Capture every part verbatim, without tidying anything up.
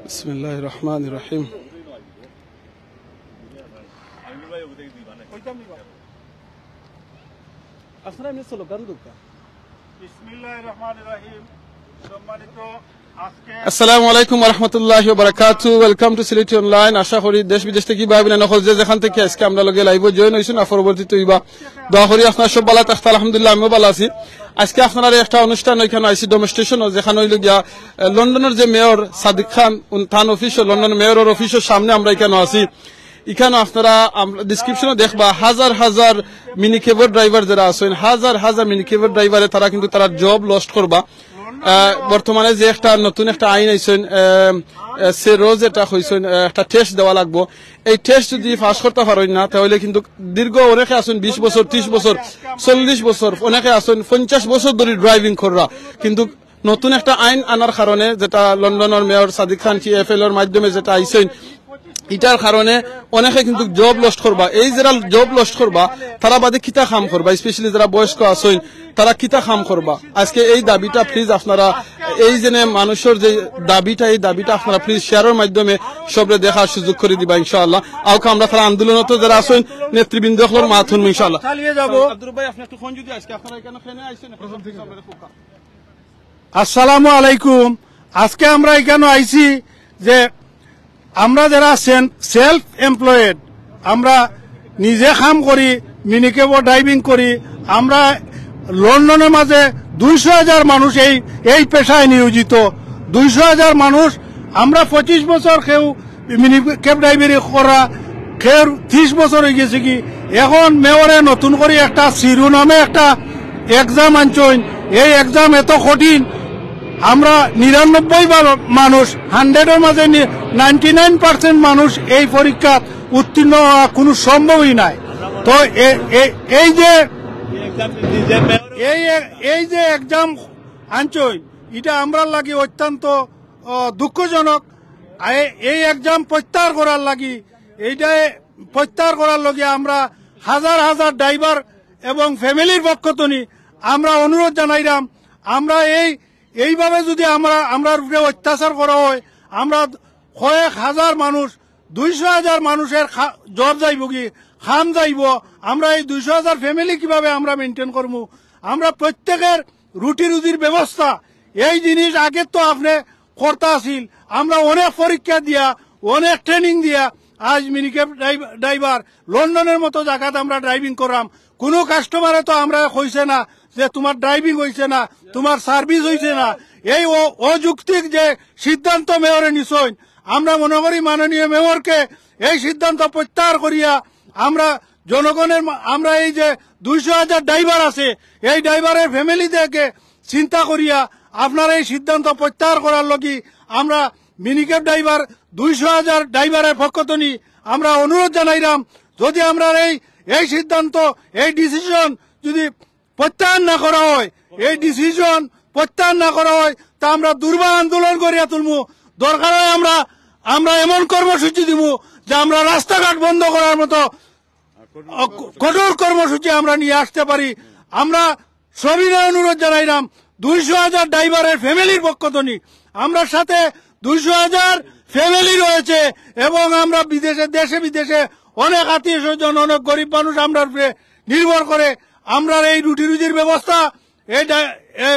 বিসমিল্লাহির রহমানির রহিম। আপনারা এমনি স্লোগান দরকার। বিসমিল্লাহির রহমানির রহিম। সম্মানিত আজকে আসসালামু আলাইকুম ওয়া রাহমাতুল্লাহি ওয়া বারাকাতুহু। Welcome to সিলেটি অনলাইন। আশা করি দেশ বিদেশ থাকি ভাই বোন অকল যে যেখান থাকি আজকে আমরার লগে live-ও join অইছইন, আর পরবর্তীতে অইবা। দোয়া করি আপনারা সব ভালা থাকতা। আলহামদুলিল্লাহ, আমিও ভালা আছি। আজকে আপনারার একটা অনুষ্ঠান ওইখানো আইছি, demonstration-ও, যেখানো অইলো গিয়া, আহ, লন্ডনর যে মেয়র সাদিক খান, উন-, তান অফিসও, লন্ডন মেয়রর অফিসর সামনে আমরা এখানো আছি। এখানো আপনারা, আমরা description-ও দেখবা, হাজার হাজার মিনিকেবর driver যেরা আছইন, হাজার হাজার মিনিকেবর driver-এ তারা কিন্তু তারার job lost করবা। আহ, বর্তমানে যে একটা নতুন একটা আইন আইছইন, আহ, আহ, সে রোজ এটা কইছইন, আহ, একটা test দেওয়া লাগবো। এই test যদি পাস করতা পারইন না, তাহলে কিন্তু দীর্ঘ অনেকে আছইন বিশ বছর, ত্রিশ বছর, চল্লিশ বছর, অনেকে আছইন পঞ্চাশ বছর ধরি driving কররা, কিন্তু নতুন একটা আইন আনার কারণে, যেটা লন্ডনর মেয়র সাদিক খান টিএফএল-র মাধ্যমে যেটা আইছইন, ইটার কারণে অনেকে কিন্তু job lost করবা। এই যেরা job lost করবা, তারা বাদে কিতা কাম করবা? Specially যেরা বয়স্ক আছইন, তারা কিতা কাম করবা? আজকে এই দাবিটা please আপনারা, এই যে মানুষর যে দাবিটা, এই দাবিটা আপনারা please share-র মাধ্যমে সবরে দেখার সুযোগ করি দিবা ইনশাআল্লাহ। আউকা আমরা তারা আন্দোলনত যেরা আছইন, নেতৃবৃন্দ অকলর মাত হুনমু ইনশাআল্লাহ। চালিয়ে যাব। আব্দুর ভাই, আপনি একটু ফোন যদি আজকে আপনারা এখানে, এখানে আইছেন, একটু ফোন দিয়ে সবরে খুব আসসালামু আলাইকুম। আজকে আমরা এখানে আইছি যে আমরা যেরা সেন-, self employed, আমরা নিজে কাম করি, মিনিকেবো driving করি, আমরা লন্ডনর মাঝে দুইশো হাজার মানুষ এই, এই পেশায় নিয়োজিত। দুইশো হাজার মানুষ, আমরা পঁচিশ বছর কেউ মিনি cab driver-ই করা, কেউর ত্রিশ বছর অইগেছে কি। এখন মেয়রে নতুন করি একটা শিরোনামে একটা exam আনছইন। এই exam এত কঠিন, আমরা নিরানব্বই বা-, মানুষ, hundred-র মাঝে নি-, ninety nine percent মানুষ এই পরীক্ষাত উত্তীর্ণ অওয়া কুনু সম্ভবই নায়। তো এ-, এ-, এই যে, এই এ-, এই যে exam আনছইন, ইটা আমরার লাগি অত্যন্ত, অ, দুঃখজনক। এ-, এই exam প্রত্যাহার করার লাগি, এইটায় প্রত্যাহার করার লাগি আমরা হাজার হাজার driver এবং family-র পক্ষ তনি আমরা অনুরোধ জানাইরাম। আমরা এই, এইভাবে যদি আমরা, আমরার উপরে অত্যাচার করা হয়, আমরা কয়েক হাজার মানুষ, দুইশো হাজার মানুষর খা-, job যাইবো কি, কাম যাইবো, আমরা এই দুইশো হাজার family কিভাবে আমরা maintain করমু? আমরা প্রত্যেকের রুটি রুজির ব্যবস্থা, এই জিনিস আগে তো আপনে করতা আছিল। আমরা অনেক পরীক্ষা দিয়া, অনেক training দিয়া আজ মিনিকেব ড্রাইভ-, driver লন্ডনর মতো জাগাত আমরা driving কররাম। কুনু customer-এ তো আমরারে কইছে না যে তুমার driving অইছে না, তুমার service অইছে না। এই অ-, অযৌক্তিক যে সিদ্ধান্ত মেয়রে নিছইন, আমরা মনে করি মাননীয় মেয়রকে এই সিদ্ধান্ত প্রত্যাহার করিয়া আমরা জনগণের মা-, আমরা এই যে দুইশো হাজার driver আছে, এই driver-র family দেখে চিন্তা করিয়া আপনারা এই সিদ্ধান্ত প্রত্যাহার করার লাগি আমরা মিনিকেব driver, দুইশো হাজার driver-র পক্ষ তনি আমরা অনুরোধ জানাইরাম, যদি আমরার এই, এই সিদ্ধান্ত, এই decision যদি প্রত্যাহার না করা হয়, এই decision প্রত্যাহার না করা হয়, তা আমরা দুর্বার আন্দোলন করিয়া তুলমু। দরকার হয় আমরা, আমরা এমন কর্মসূচি দিমু যে আমরা রাস্তাঘাট বন্ধ করার মতো অ, ক-, কঠোর কর্মসূচি আমরা নিয়া আসতে পারি। আমরা সবিনয় অনুরোধ জানাইরাম, দুইশো হাজার driver-র family-র পক্ষ তনি, আমরার সাথে দুইশো হাজার family রয়েছে এবং আমরা বিদেশে, দেশে বিদেশে অনেক আত্মীয় স্বজন, অনেক গরিব মানুষ আমরার উপরে নির্ভর করে। আমরার এই রুটি রুজির ব্যবস্থা, এই ডা-, এ,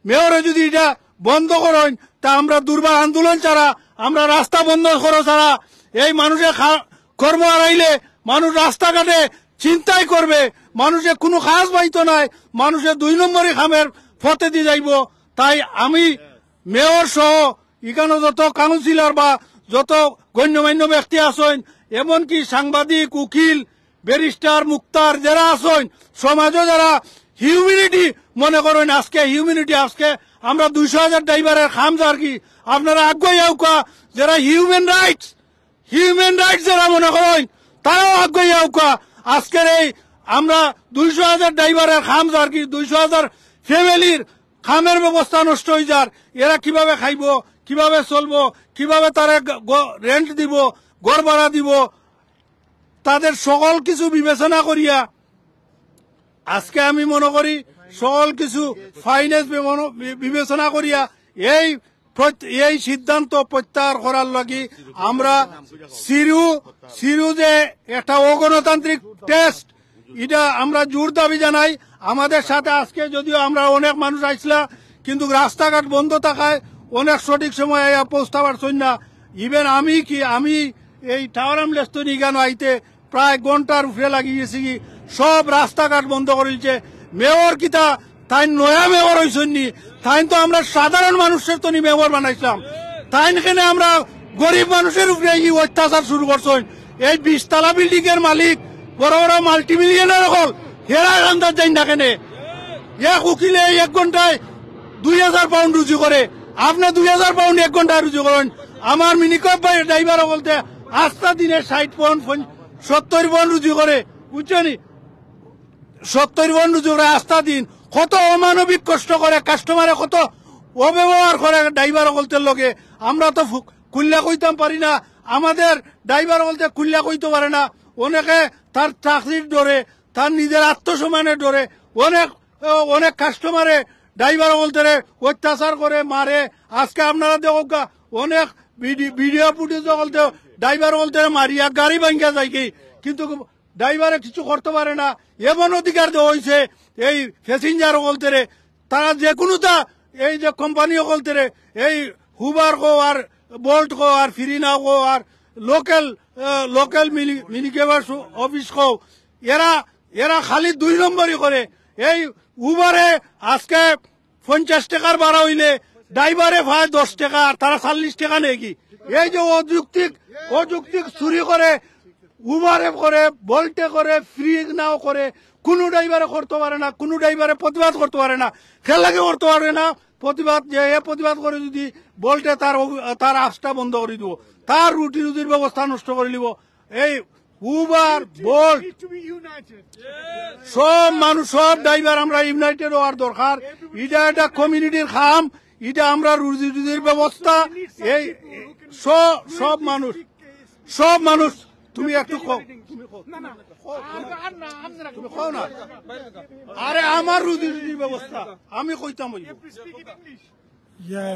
মেয়রে যদি ইটা বন্ধ করইন, তা আমরা দুর্বার আন্দোলন ছাড়া, আমরা রাস্তা বন্ধ করা ছাড়া, এই মানুষে খা-, কর্ম হারাইলে মানুষ রাস্তাঘাটে চিন্তাই করবে, মানুষে কুনু কাজ পাইতো নায়, মানুষে দুই নম্বরি কামের পথেদি যাইবো। তাই আমি মেয়র সহ ইখানো যত councillor বা যত গণ্যমান্য ব্যক্তি আছইন, এমনকি সাংবাদিক, উকিল, ব্যারিস্টার, মুক্তার যেরা আছইন, সমাজো যেরা humanity মনে করইন, আজকে humanity, আজকে আমরা দুইশো হাজার driver-র কাম যার কি, আপনারা আগুয়াই আউক্কা, যেরা human rights, human rights যেরা মনে করইন, তারাও আগুয়াই আউক্কা। আজকের এই আমরা দুইশো হাজার driver-র কাম যার কি, দুইশো হাজার family-র কামের ব্যবস্থা নষ্ট অইযার, এরা কিভাবে খাইবো, কিভাবে চলবো, কিভাবে তারা গ-, গ-, rent দিবো, ঘর ভাড়া দিবো, তাদের সকল কিছু বিবেচনা করিয়া আজকে আমি মনে করি সকল কিছু ফাইন্যান্স বিবেচনা করিয়া এই প্রত-, এই সিদ্ধান্ত প্রত্যাহার করার লাগি আমরা সিরু, সিরু যে একটা অগণতান্ত্রিক টেস্ট, এটা আমরা জোর দাবি জানাই। আমাদের সাথে আজকে যদিও আমরা অনেক মানুষ আইসলা, কিন্তু রাস্তাঘাট বন্ধ থাকায় অনেক সঠিক সময় আইয়া পৌঁছতে পারছইন না। ইভেন আমি কি, আমি এই টাওয়ার হ্যামলেটস তো নিগানো আইতে প্রায় ঘন্টার উপরে লাগি গেছে কি, সব রাস্তাঘাট বন্ধ করে দিছে। মেয়র কিতা, তাইন নয়া মেয়র হইছইন নি? তাইন তো আমরা সাধারণ মানুষের তো নি মেয়র বানাইছিলাম। তাইন কেনে আমরা গরিব মানুষের উপরে এই অত্যাচার শুরু করছইন। এই বিশতলা বিল্ডিং এর মালিক, বড় বড় মাল্টিমিলিয়নার অকল, হেরা আন্দাজ যাইন না কেনে? এক উকিলে এক ঘন্টায় দুই হাজার পাউন্ড রুজি করে, আপনি দুই হাজার পাউন্ড এক ঘন্টায় রুজি করেন। আমার মিনিকপ ভাই ড্রাইভার অকলতে আস্তা দিনে ষাট পাউন্ড, পঞ্চ-, সত্তর পাউন্ড রুজি করে, বুঝছো নি? সত্তর পাউন্ড রুজি করে আস্তা দিন। কত অমানবিক কষ্ট করে, কাস্টমারে কত অব্যবহার করে ড্রাইভার অকলতের লগে। আমরা তো ফু-, খুল্লা কইতাম পারি না, আমাদের ড্রাইভার অকলতে খুল্লা কইতে পারে না। অনেকে তার চাকরির ডরে, তার নিজের আত্মসম্মানের ডরে অনেক, অনেক কাস্টমারে ড্রাইভার অকলতেরে অত্যাচার করে, মারে। আজকে আপনারা দেখউক্কা, অনেক ভিডি-, ভিডিও ফুটেজ অকলতে ড্রাইভার অকলতেরে মারিয়া গাড়ি ভাঙ্গিয়া যায় কি, কিন্তু ড্রাইভারে কিছু করতে পারে না। এমন অধিকার দেওয়া হইছে এই প্যাসেঞ্জার অকলতেরে, তারা যে কোনোটা, এই যে কোম্পানি অকলতেরে, এই হুবার কও আর বোল্ট কও আর ফিরিনাও কও আর লোকাল, আহ, লোকাল মিনি-, মিনিকেবার সু-, অফিস কও, এরা, এরা খালি দুই নম্বরই করে। এই উবারে আজকে পঞ্চাশ টাকার ভাড়া হইলে ড্রাইভারে পায় দশ টাকা আর তারা চল্লিশ টাকা নেয় কি? এই যে অযৌক্তিক, অযৌক্তিক চুরি করে, উবারে করে, বোল্টে করে, ফিরিনাও করে, কোনো ড্রাইভারে করতে পারে না, কোনো ড্রাইভারে প্রতিবাদ করতে পারে না। খেয়াল লাগে করতে পারে না প্রতিবাদ, যে এ প্রতিবাদ করে যদি বোল্টে তার অভি-, তার আফসটা বন্ধ করে দিব, তার রুটি রুজির ব্যবস্থা নষ্ট করে দিব। এই উবার, বোল্ট, সব মানুষ, সব ড্রাইভার আমরা ইউনাইটেড হওয়ার দরকার। এটা একটা কমিউনিটির কাম, এটা আমরা রুজি রুজির ব্যবস্থা। এই সব, সব মানুষ, সব মানুষ, তুমি একটু কও, তুমি কও, না, না, আর, আর না, আপনারা তুমি কও না। আরে আমার রুজি রুজির ব্যবস্থা আমি কইতাম হইব। Yeah,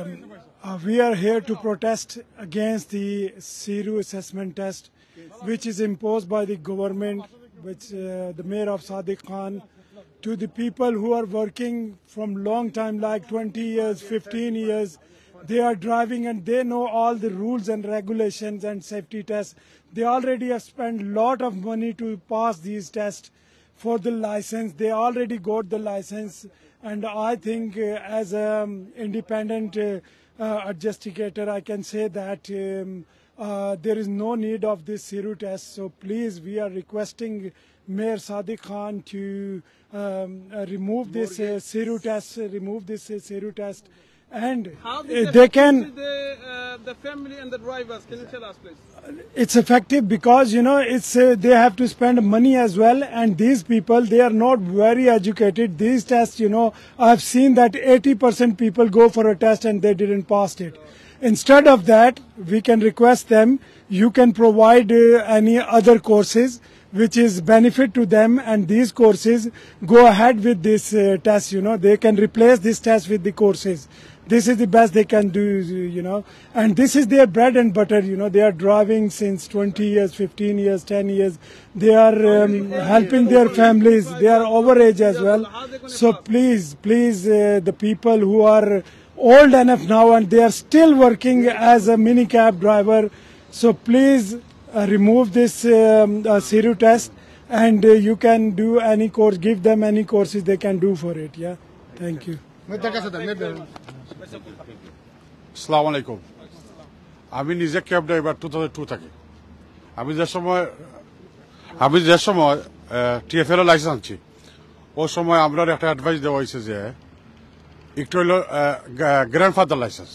uh, we are here to protest against the Siru assessment test, which is imposed by the government, which, uh, the mayor of Sadiq Khan, to the people who are working from long time, like twenty years, fifteen years. They are driving and they know all the rules and regulations and safety tests. They already have spent lot of money to pass these tests for the license. They already got the license, and I think, uh, as an independent, uh, uh, adjudicator, I can say that, um, uh, there is no need of this Siru test. So please, we are requesting Mayor Sadiq Khan to, um, uh, remove this, uh, Siru test, uh, remove this, uh, Siru test, and, how uh, this they affects can the, uh, the family and the drivers? Can you tell us, please? It's effective because, you know, it's, uh, they have to spend money as well, and these people, they are not very educated. These tests, you know, I've seen that eighty percent people go for a test and they didn't pass it. Instead of that, we can request them, you can provide, uh, any other courses which is benefit to them, and these courses go ahead with this, uh, test, you know, they can replace this test with the courses. This is the best they can do, you know, and this is their bread and butter, you know, they are driving since twenty years, fifteen years, ten years. They are, um, helping their families. They are overage as well. So please, please, uh, the people who are old enough now and they are still working as a minicab driver, so please, uh, remove this, um, uh, Siru test, and, uh, you can do any course, give them any courses they can do for it. Yeah, thank you. আসসালামু আলাইকুম। আমি নিজে cab driver two thousand two থাকি। আমি যে সময়, আমি যে সময়, আহ, টিএফএল এর লাইসেন্স আনছি, ও সময় আমরার একটা অ্যাডভাইস দেওয়া হয়েছে যে একটা হইলো, আহ, গ্রা-, গ্র্যান্ডফাদার লাইসেন্স,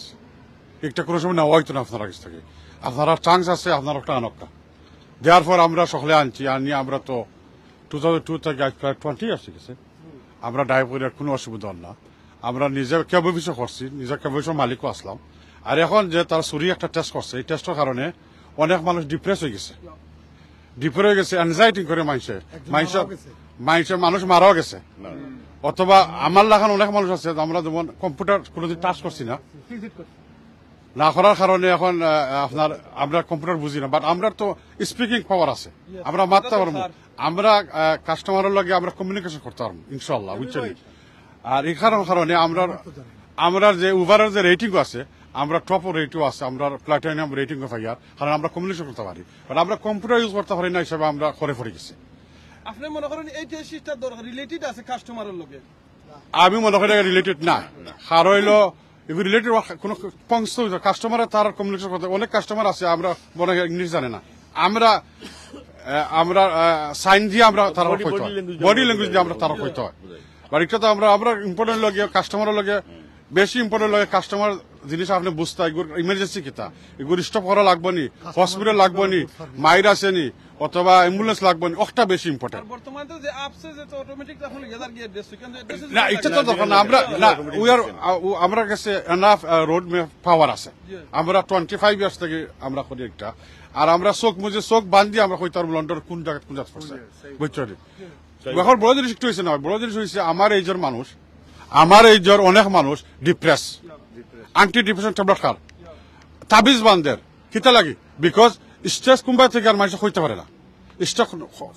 একটা কোনো সময় নেওয়া হইতো না আপনারা কাছ থেকে। আপনারা চান্স আছে, আপনারা একটা আনকটা। দেওয়ার পর আমরা সকলে আনছি, আনি আমরা তো টু থাউজেন্ড টু থেকে আজ প্রায় টোয়েন্টি ইয়ার্স গেছে। আমরা ড্রাইভ করি, আর কোনো অসুবিধা হয় না। আমরা নিজে ক্যাব অফিসও করছি, নিজে ক্যাব অফিসের মালিকও আসলাম। আর এখন যে তার চুরি একটা টেস্ট করছে, এই টেস্টের কারণে অনেক মানুষ ডিপ্রেস হয়ে গেছে। ডিপ্রেস অই গেছে, অ্যাংজাইটি করে মানষে। মানষে, মানষে, মানুষ মারাও গেছে। অথবা আমার লাখান অনেক মানুষ আছে, আমরা যেমন কম্পিউটার কোনোদিন টাচ করছি না, না করার কারণে এখন, আহ, আপনার, আমরা কম্পিউটার বুঝি না, বাট আমরা তো স্পিকিং পাওয়ার আছে, আমরা মাততাম পারমু। আমরা, আহ, কাস্টমারের লগে আমরা কমিউনিকেশন করতাম পারমু ইনশাআল্লাহ, বুঝছইন নি? আর এই কারণ, কারণে আমরা, আমরা যে উবারের যে রেটিং আছে, আমরা টপ রেটিং আছে, আমরা প্লাটিনাম রেটিং পাইয়ার, কারণ আমরা কমিউনিকেশন করতাম পারি। বাট আমরা কম্পিউটার ইউজ করতাম পারি না হিসাবে আমরা করে পড়ি গেছি। আপনি মনে করেন এই যে সিস্টেম দরকার, রিলেটেড আছে কাস্টমারের লগে? আমি মনে করি রিলেটেড না। কারণ অইলো, এগুলো রিলেটেড কোনো পংস অইতো, কাস্টমার তার কমিউনিকেশন করতে, অনেক কাস্টমার আছে, আমরা মনে হয় ইংলিশ জানে না, আমরা, আহ, আমরা, আহ, সাইন দিয়ে আমরা তারা বডি ল্যাঙ্গুয়েজ দিয়ে আমরা তারা কইতে হয়। বাট এটা তো আমরা, আমরা ইম্পর্টেন্ট লগে, কাস্টমারের লগে, বেশি ইম্পর্টেন্ট লগে কাস্টমার জিনিস আপনি বুঝতে হয়, এগুর ইমার্জেন্সি কিতা, এগুর স্টপ করা লাগবো নি, হসপিটাল লাগবো নি, মাইর আছে নি, অথবা অ্যাম্বুলেন্স লাগবো নি, ওটা বেশি ইম্পর্টেন্ট। আর বর্তমানে তো যে অ্যাপসে যে তো অটোমেটিক এখন লেজার গিয়ে অ্যাড্রেস, ওইখান থেকে অ্যাড্রেস না, এটা তো দরকার না। আমরা, না, উই আর, আ-, উ-, আমরা কাছে এনাফ, আ, রোড ম্যাপ পাওয়ার আছে। আমরা টোয়েন্টি ফাইভ ইয়ার্স থেকে আমরা করি একটা। আর আমরা চোখ মুজে চোখ বান্ধি আমরা কইতাম লন্ডন কোন জায়গা, কোন জায়গা পড়ছে। বুঝছো নি? এখন বড় জিনিস একটু হইছে না, বড় জিনিস হইছে আমার এইজর মানুষ, আমার এইজর অনেক মানুষ ডিপ্রেস, অ্যান্টি ডিপ্রেশন ট্যাবলেট খার, তাবিজ বান্ধের, কিতা লাগি? বিকজ স্ট্রেস কোনবা থেকে আর মানুষ হইতে পারে না। স্ট্রেস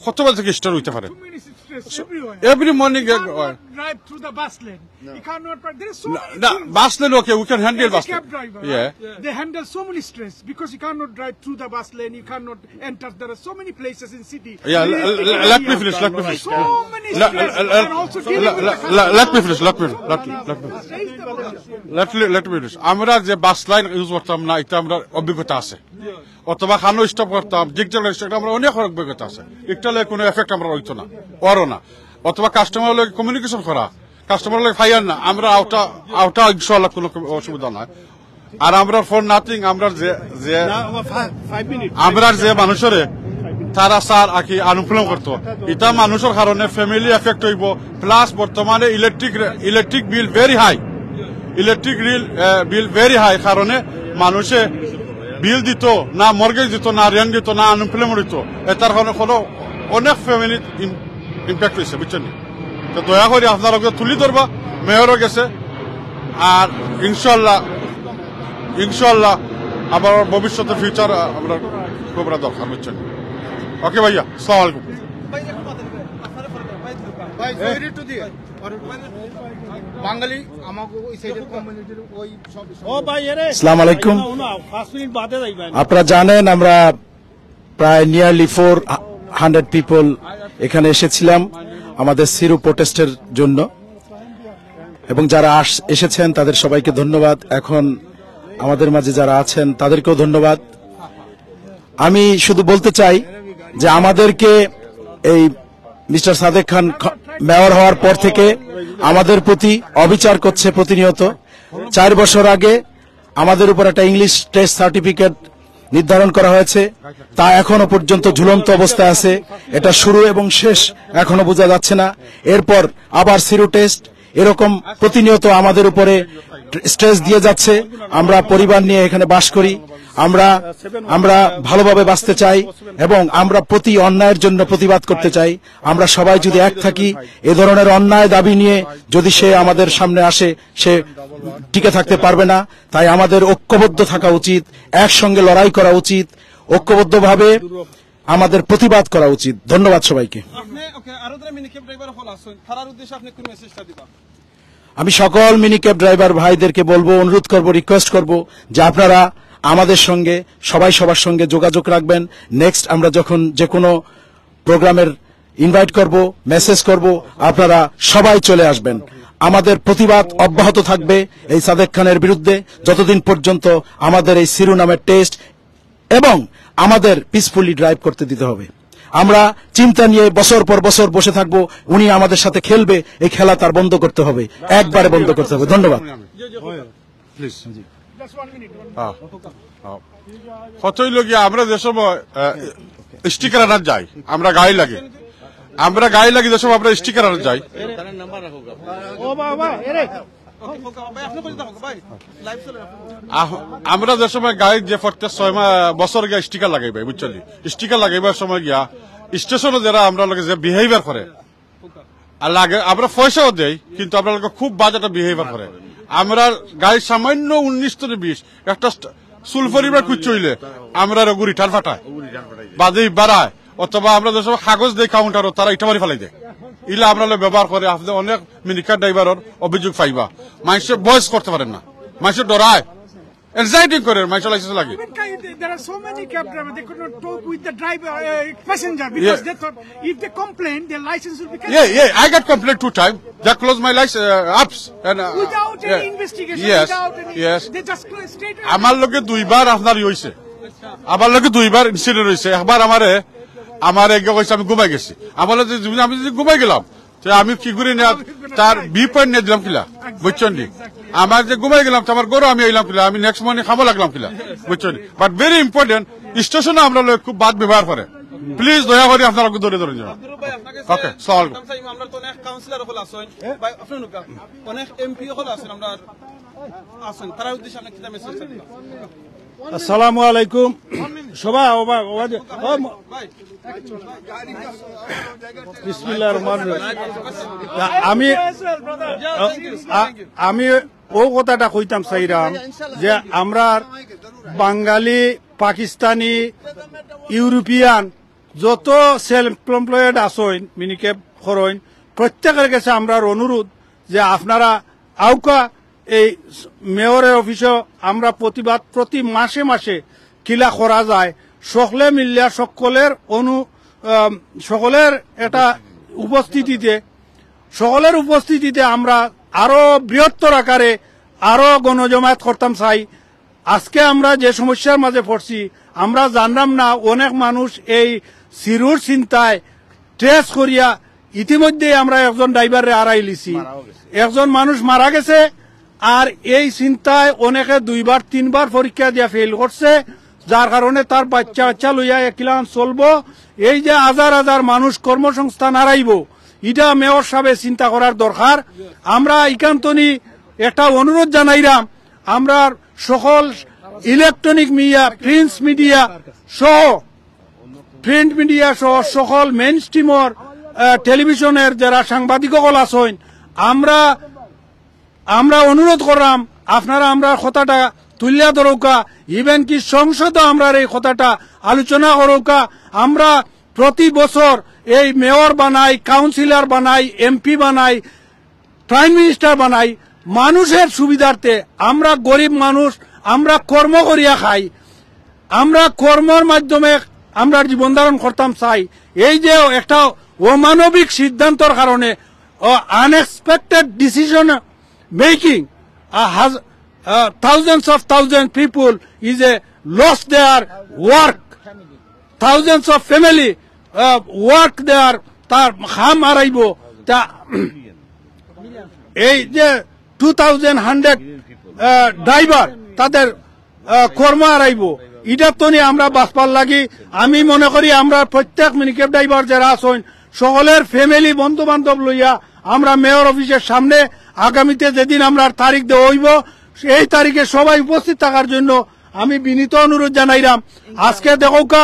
কতবার থেকে স্ট্রেস হইতে পারে? Too many stress everywhere. Every morning, you cannot drive through the bus lane. You cannot drive. There is so না, many না, things. বাস lane, okay, we can handle bus lane. As a cab driver, yeah, they handle so many stress because you cannot drive through the bus lane. You cannot enter. There are so many places in city. Yeah, l-, l-, l-, let me finish, let me finish. So many stress. And also dealing with the customer. Let me finish, let me, let, let me, let me finish. আমরা যে bus line use করতাম না, এটা আমরা অভিজ্ঞতা আছে। অথবা খানো স্টপ করতাম, ডিজিটাল স্টপ, আমরা অনেক অভিজ্ঞতা আছে। একটা লাগে কোনো এফেক্ট আমরা হইতো না, ওরও না। অথবা কাস্টমার লগে কমিউনিকেশন করা, কাস্টমার লগে ফায়ার না, আমরা আউটা, আউটা ইনশাআল্লাহ কোনো অসুবিধা নাই। আর আমরা ফর নাথিং, আমরা যে, যে, না, আমার ফা-, ফাইভ মিনিট। আমরা যে মানুষরে তারা স্যার আকি আনএমপ্লয় করতো, এটা মানুষের কারণে ফ্যামিলি এফেক্ট হইব, প্লাস বর্তমানে electric, electric bill very high, electric bill, ah, bill very high কারণে মানুষে বিল দিত না, মর্গেজ দিত না, রেন্ট দিত না, আনএমপ্লয়মেন্ট হইতো, এটার কারণে কোনো অনেক ফ্যামিলি ইম্প্যাক্ট হয়েছে, বুঝছেন নি? তো দয়া করে আপনারা ওকে তুলি ধরবা, মেয়রও গেছে, আর ইনশাল্লাহ, ইনশাল্লাহ আমার ভবিষ্যতে ফিউচার আমরা খুব দরকার, বুঝছেন নি? ওকে ভাইয়া, আসসালামু আলাইকুম। ভাই, sorry to the বাঙালি, আমাকে ওই সাইডের কমিউনিটির ওই সব ও ভাই, এরে। আসসালামু আলাইকুম। না, না, পাঁচ মিনিট বাদে যাইবা। আপনারা জানেন, আমরা প্রায় নিয়ারলি ফোর হান্ড্রেড পিপল এখানে এসেছিলাম আমাদের সিরু প্রোটেস্টের জন্য, এবং যারা আস-, এসেছেন তাদের সবাইকে ধন্যবাদ। এখন আমাদের মাঝে যারা আছেন তাদেরকেও ধন্যবাদ। আমি শুধু বলতে চাই যে আমাদেরকে এই মিস্টার সাদেক খান খ-, মেয়র হওয়ার পর থেকে আমাদের প্রতি অবিচার করছে প্রতিনিয়ত। চার বছর আগে আমাদের উপর একটা ইংলিশ টেস্ট সার্টিফিকেট নির্ধারণ করা হয়েছে, তা এখনো পর্যন্ত ঝুলন্ত অবস্থায় আছে। এটা শুরু এবং শেষ এখনো বোঝা যাচ্ছে না। এরপর আবার সিরু টেস্ট, এরকম প্রতিনিয়ত আমাদের উপরে স্ট্রেস দিয়ে যাচ্ছে। আমরা পরিবার নিয়ে এখানে বাস করি, আমরা, আমরা ভালোভাবে বাঁচতে চাই এবং আমরা প্রতি অন্যায়ের জন্য প্রতিবাদ করতে চাই। আমরা সবাই যদি এক থাকি, এ ধরনের অন্যায় দাবি নিয়ে যদি সে আমাদের সামনে আসে, সে টিকে থাকতে পারবে না। তাই আমাদের ঐক্যবদ্ধ থাকা উচিত, একসঙ্গে লড়াই করা উচিত, ঐক্যবদ্ধভাবে আমাদের প্রতিবাদ করা উচিত। ধন্যবাদ সবাইকে। আপনি, ওকে, আরো যারা মিনিক্যাব ড্রাইভার হল আছেন, তারার উদ্দেশ্যে আপনি কোন মেসেজটা দিবা? আমি সকল মিনিক্যাব ড্রাইভার ভাইদেরকে বলবো, অনুরোধ করব, রিকোয়েস্ট করব যে আপনারা আমাদের সঙ্গে, সবাই সবার সঙ্গে যোগাযোগ রাখবেন। নেক্সট আমরা যখন যে কোনো প্রোগ্রামের ইনভাইট করব, মেসেজ করব, আপনারা সবাই চলে আসবেন। আমাদের প্রতিবাদ অব্যাহত থাকবে এই সাদেক খানের বিরুদ্ধে যতদিন পর্যন্ত আমাদের এই সিরু নামের টেস্ট এবং আমাদের পিসফুলি ড্রাইভ করতে দিতে হবে। আমরা চিন্তা নিয়ে বছর পর বছর বসে থাকব, উনি আমাদের সাথে খেলবে, এই খেলা তার বন্ধ করতে হবে, একবারে বন্ধ করতে হবে। ধন্যবাদ। প্লিজ। হ্যাঁ, হ্যাঁ। কতই লগিয়া আমরা যে সময়, আহ, স্টিকার আনার যাই, আমরা গাড়ি লাগে, আমরা গাড়ি লাগে যে সময় আমরা স্টিকার আনার যাই। ও বাবা, এরে। আহ, আমরা যে সময় গাড়ির যে প্রত্যেক ছয় মাস, বছর গিয়া স্টিকার লাগাইবায়, বুঝছো নি? স্টিকার লাগাইবার সময় গিয়া স্টেশনো যারা আমরা লগে যে বিহেভিয়ার করে, আর লাগে আমরা পয়সাও দেই, কিন্তু আমরা লগে খুব বাজে একটা বিহেভিয়ার করে। আমরা গাড়ি সামান্য উনিশ থেকে বিশ, একটা স্ট-, চুল পরিমাণ কুচ্ছু হইলে আমরা ওগু রিটার্ন পাঠায়, বাদে বাড়ায়, অথবা আমরা যে সময় কাগজ দেই কাউন্টারো, তারা ইটা মারি ফালাই দেয়। ইলা আমরা লগে ব্যবহার করে, আপনি অনেক মিনিকার ড্রাইভারর অভিযোগ পাইবা। মানুষে ভয়েস করতে পারেন না, মানুষে ডরায়, এনজাইটি করে, মানুষের লাইসেন্স লাগে। Even ca-, there are so many cab drivers, they could not talk with the driver, uh, passenger, because Yeah. they thought if they complain, their license will be cancelled. Yeah, yeah, I got complaint two time. They close my license, uh, apps. And, uh, Without any yeah. investigation, Yes, without any, yes. They just close straight away. আমার লগে দুইবার আপনার ই হইছে, আমার লগে দুইবার ইনসিডেন্ট হইছে। একবার আমারে, আমারে এগিয়ে কইছে আমি ঘুমাই গেছি। আমার লগে যদি আমি যদি ঘুমাই গেলাম, তো আমি কি করি না, তার বি পয়েন্ট নিয়ে দিলাম কিলা, বুঝছেন নি? আমার যে ঘুমাই গেলাম, তো আমার ঘরো আমি আইলাম কিলা, আমি নেক্সট মর্নিং খামো লাগলাম কিলা, বুঝছেন নি? বাট ভেরি ইম্পর্টেন্ট, স্টেশনে আমরা লগে খুব বাদ ব্যবহার করে। প্লিজ দয়া করে আপনারা একটু ধরে ধরে যাবেন। আব্দুর রব ভাই, আপনার কাছে ওকে, সালাম আলাইকুম। জানতাম চাই, আমরা তো অনেক কাউন্সিলর হকল আছেন, ভাই, আপনার লোক, অনেক এমপি হকল আছেন, আমরা আছেন, তারার উদ্দেশ্যে আপনি কিতা মেসেজ দিবেন? আসসালামু আলাইকুম। সভা, ওবা, ওবা, ও, ম-, ভাই, বিসমিল্লাহির রহমানির রহিম। আমি, আ-, আমি ও কথাটা কইতাম চাইরাম যে আমরার বাঙালি, পাকিস্তানি, ইউরোপিয়ান যত সেলফ এমপ্লয়েড আছইন, মিনিকেপ করইন, প্রত্যেকের কাছে আমরার অনুরোধ যে আপনারা আউকা এই মেয়রের অফিসে আমরা প্রতিবাদ প্রতি মাসে মাসে কিলা করা যায়, সকলে মিলিয়া সকলের অনু-, আম, সকলের এটা উপস্থিতিতে, সকলের উপস্থিতিতে আমরা আরো বৃহত্তর আকারে আরো গণজমায়েত করতাম চাই। আজকে আমরা যে সমস্যার মাঝে পড়ছি, আমরা জানলাম না, অনেক মানুষ এই সিরুর চিন্তায় ট্রেস করিয়া ইতিমধ্যেই আমরা একজন ড্রাইভাররে আড়াই লিছি, একজন মানুষ মারা গেছে। আর এই চিন্তায় অনেকে দুইবার তিনবার পরীক্ষা দিয়া ফেল করছে, যার কারণে তার বাচ্চা কাচ্চা লইয়া একলান চলবো। এই যে হাজার হাজার মানুষ কর্মসংস্থান হারাইবো, ইটা মেয়র সাহেবে চিন্তা করার দরকার। আমরা ইখান তনি একটা অনুরোধ জানাইরাম, আমরা সকল ইলেকট্রনিক মিডিয়া, প্রিন্ট মিডিয়া সহ, প্রিন্ট মিডিয়া সহ সকল মেইন স্ট্রিমর, আহ, টেলিভিশনের যারা সাংবাদিক সকল আছইন, আমরা, আমরা অনুরোধ করলাম আপনারা আমরার কথাটা তুলিয়া ধরউকা, ইভেন কি সংসদও আমরার এই কথাটা আলোচনা করউকা। আমরা প্রতি বছর এই মেয়র বানাই, কাউন্সিলর বানাই, এমপি বানাই, প্রাইম মিনিস্টার বানাই মানুষের সুবিধার্থে। আমরা গরিব মানুষ, আমরা কর্ম করিয়া খাই, আমরা কর্মর মাধ্যমে আমরা জীবন ধারণ করতাম চাই। এই যে একটা অমানবিক সিদ্ধান্তর কারণে, unexpected decision making, thousands of thousand people is a loss their work, thousands of family work their, তার কাম হারাইবো। তা এই যে টু থাউজেন্ড হান্ড্রেড ড্রাইভার তাদের আহ, কর্ম হারাইবো, ইটার তনে আমরা বাঁচবার লাগি আমি মনে করি আমরা প্রত্যেক মিনিকেপ ড্রাইভার যারা আছইন সকলের ফ্যামিলি বন্ধু বান্ধব লইয়া আমরা মেয়র অফিসের সামনে আগামীতে যেদিন আমরা তারিখ দেওয়া হইব এই তারিখে সবাই উপস্থিত থাকার জন্য আমি বিনীত অনুরোধ জানাইলাম। আজকে দেখউক্কা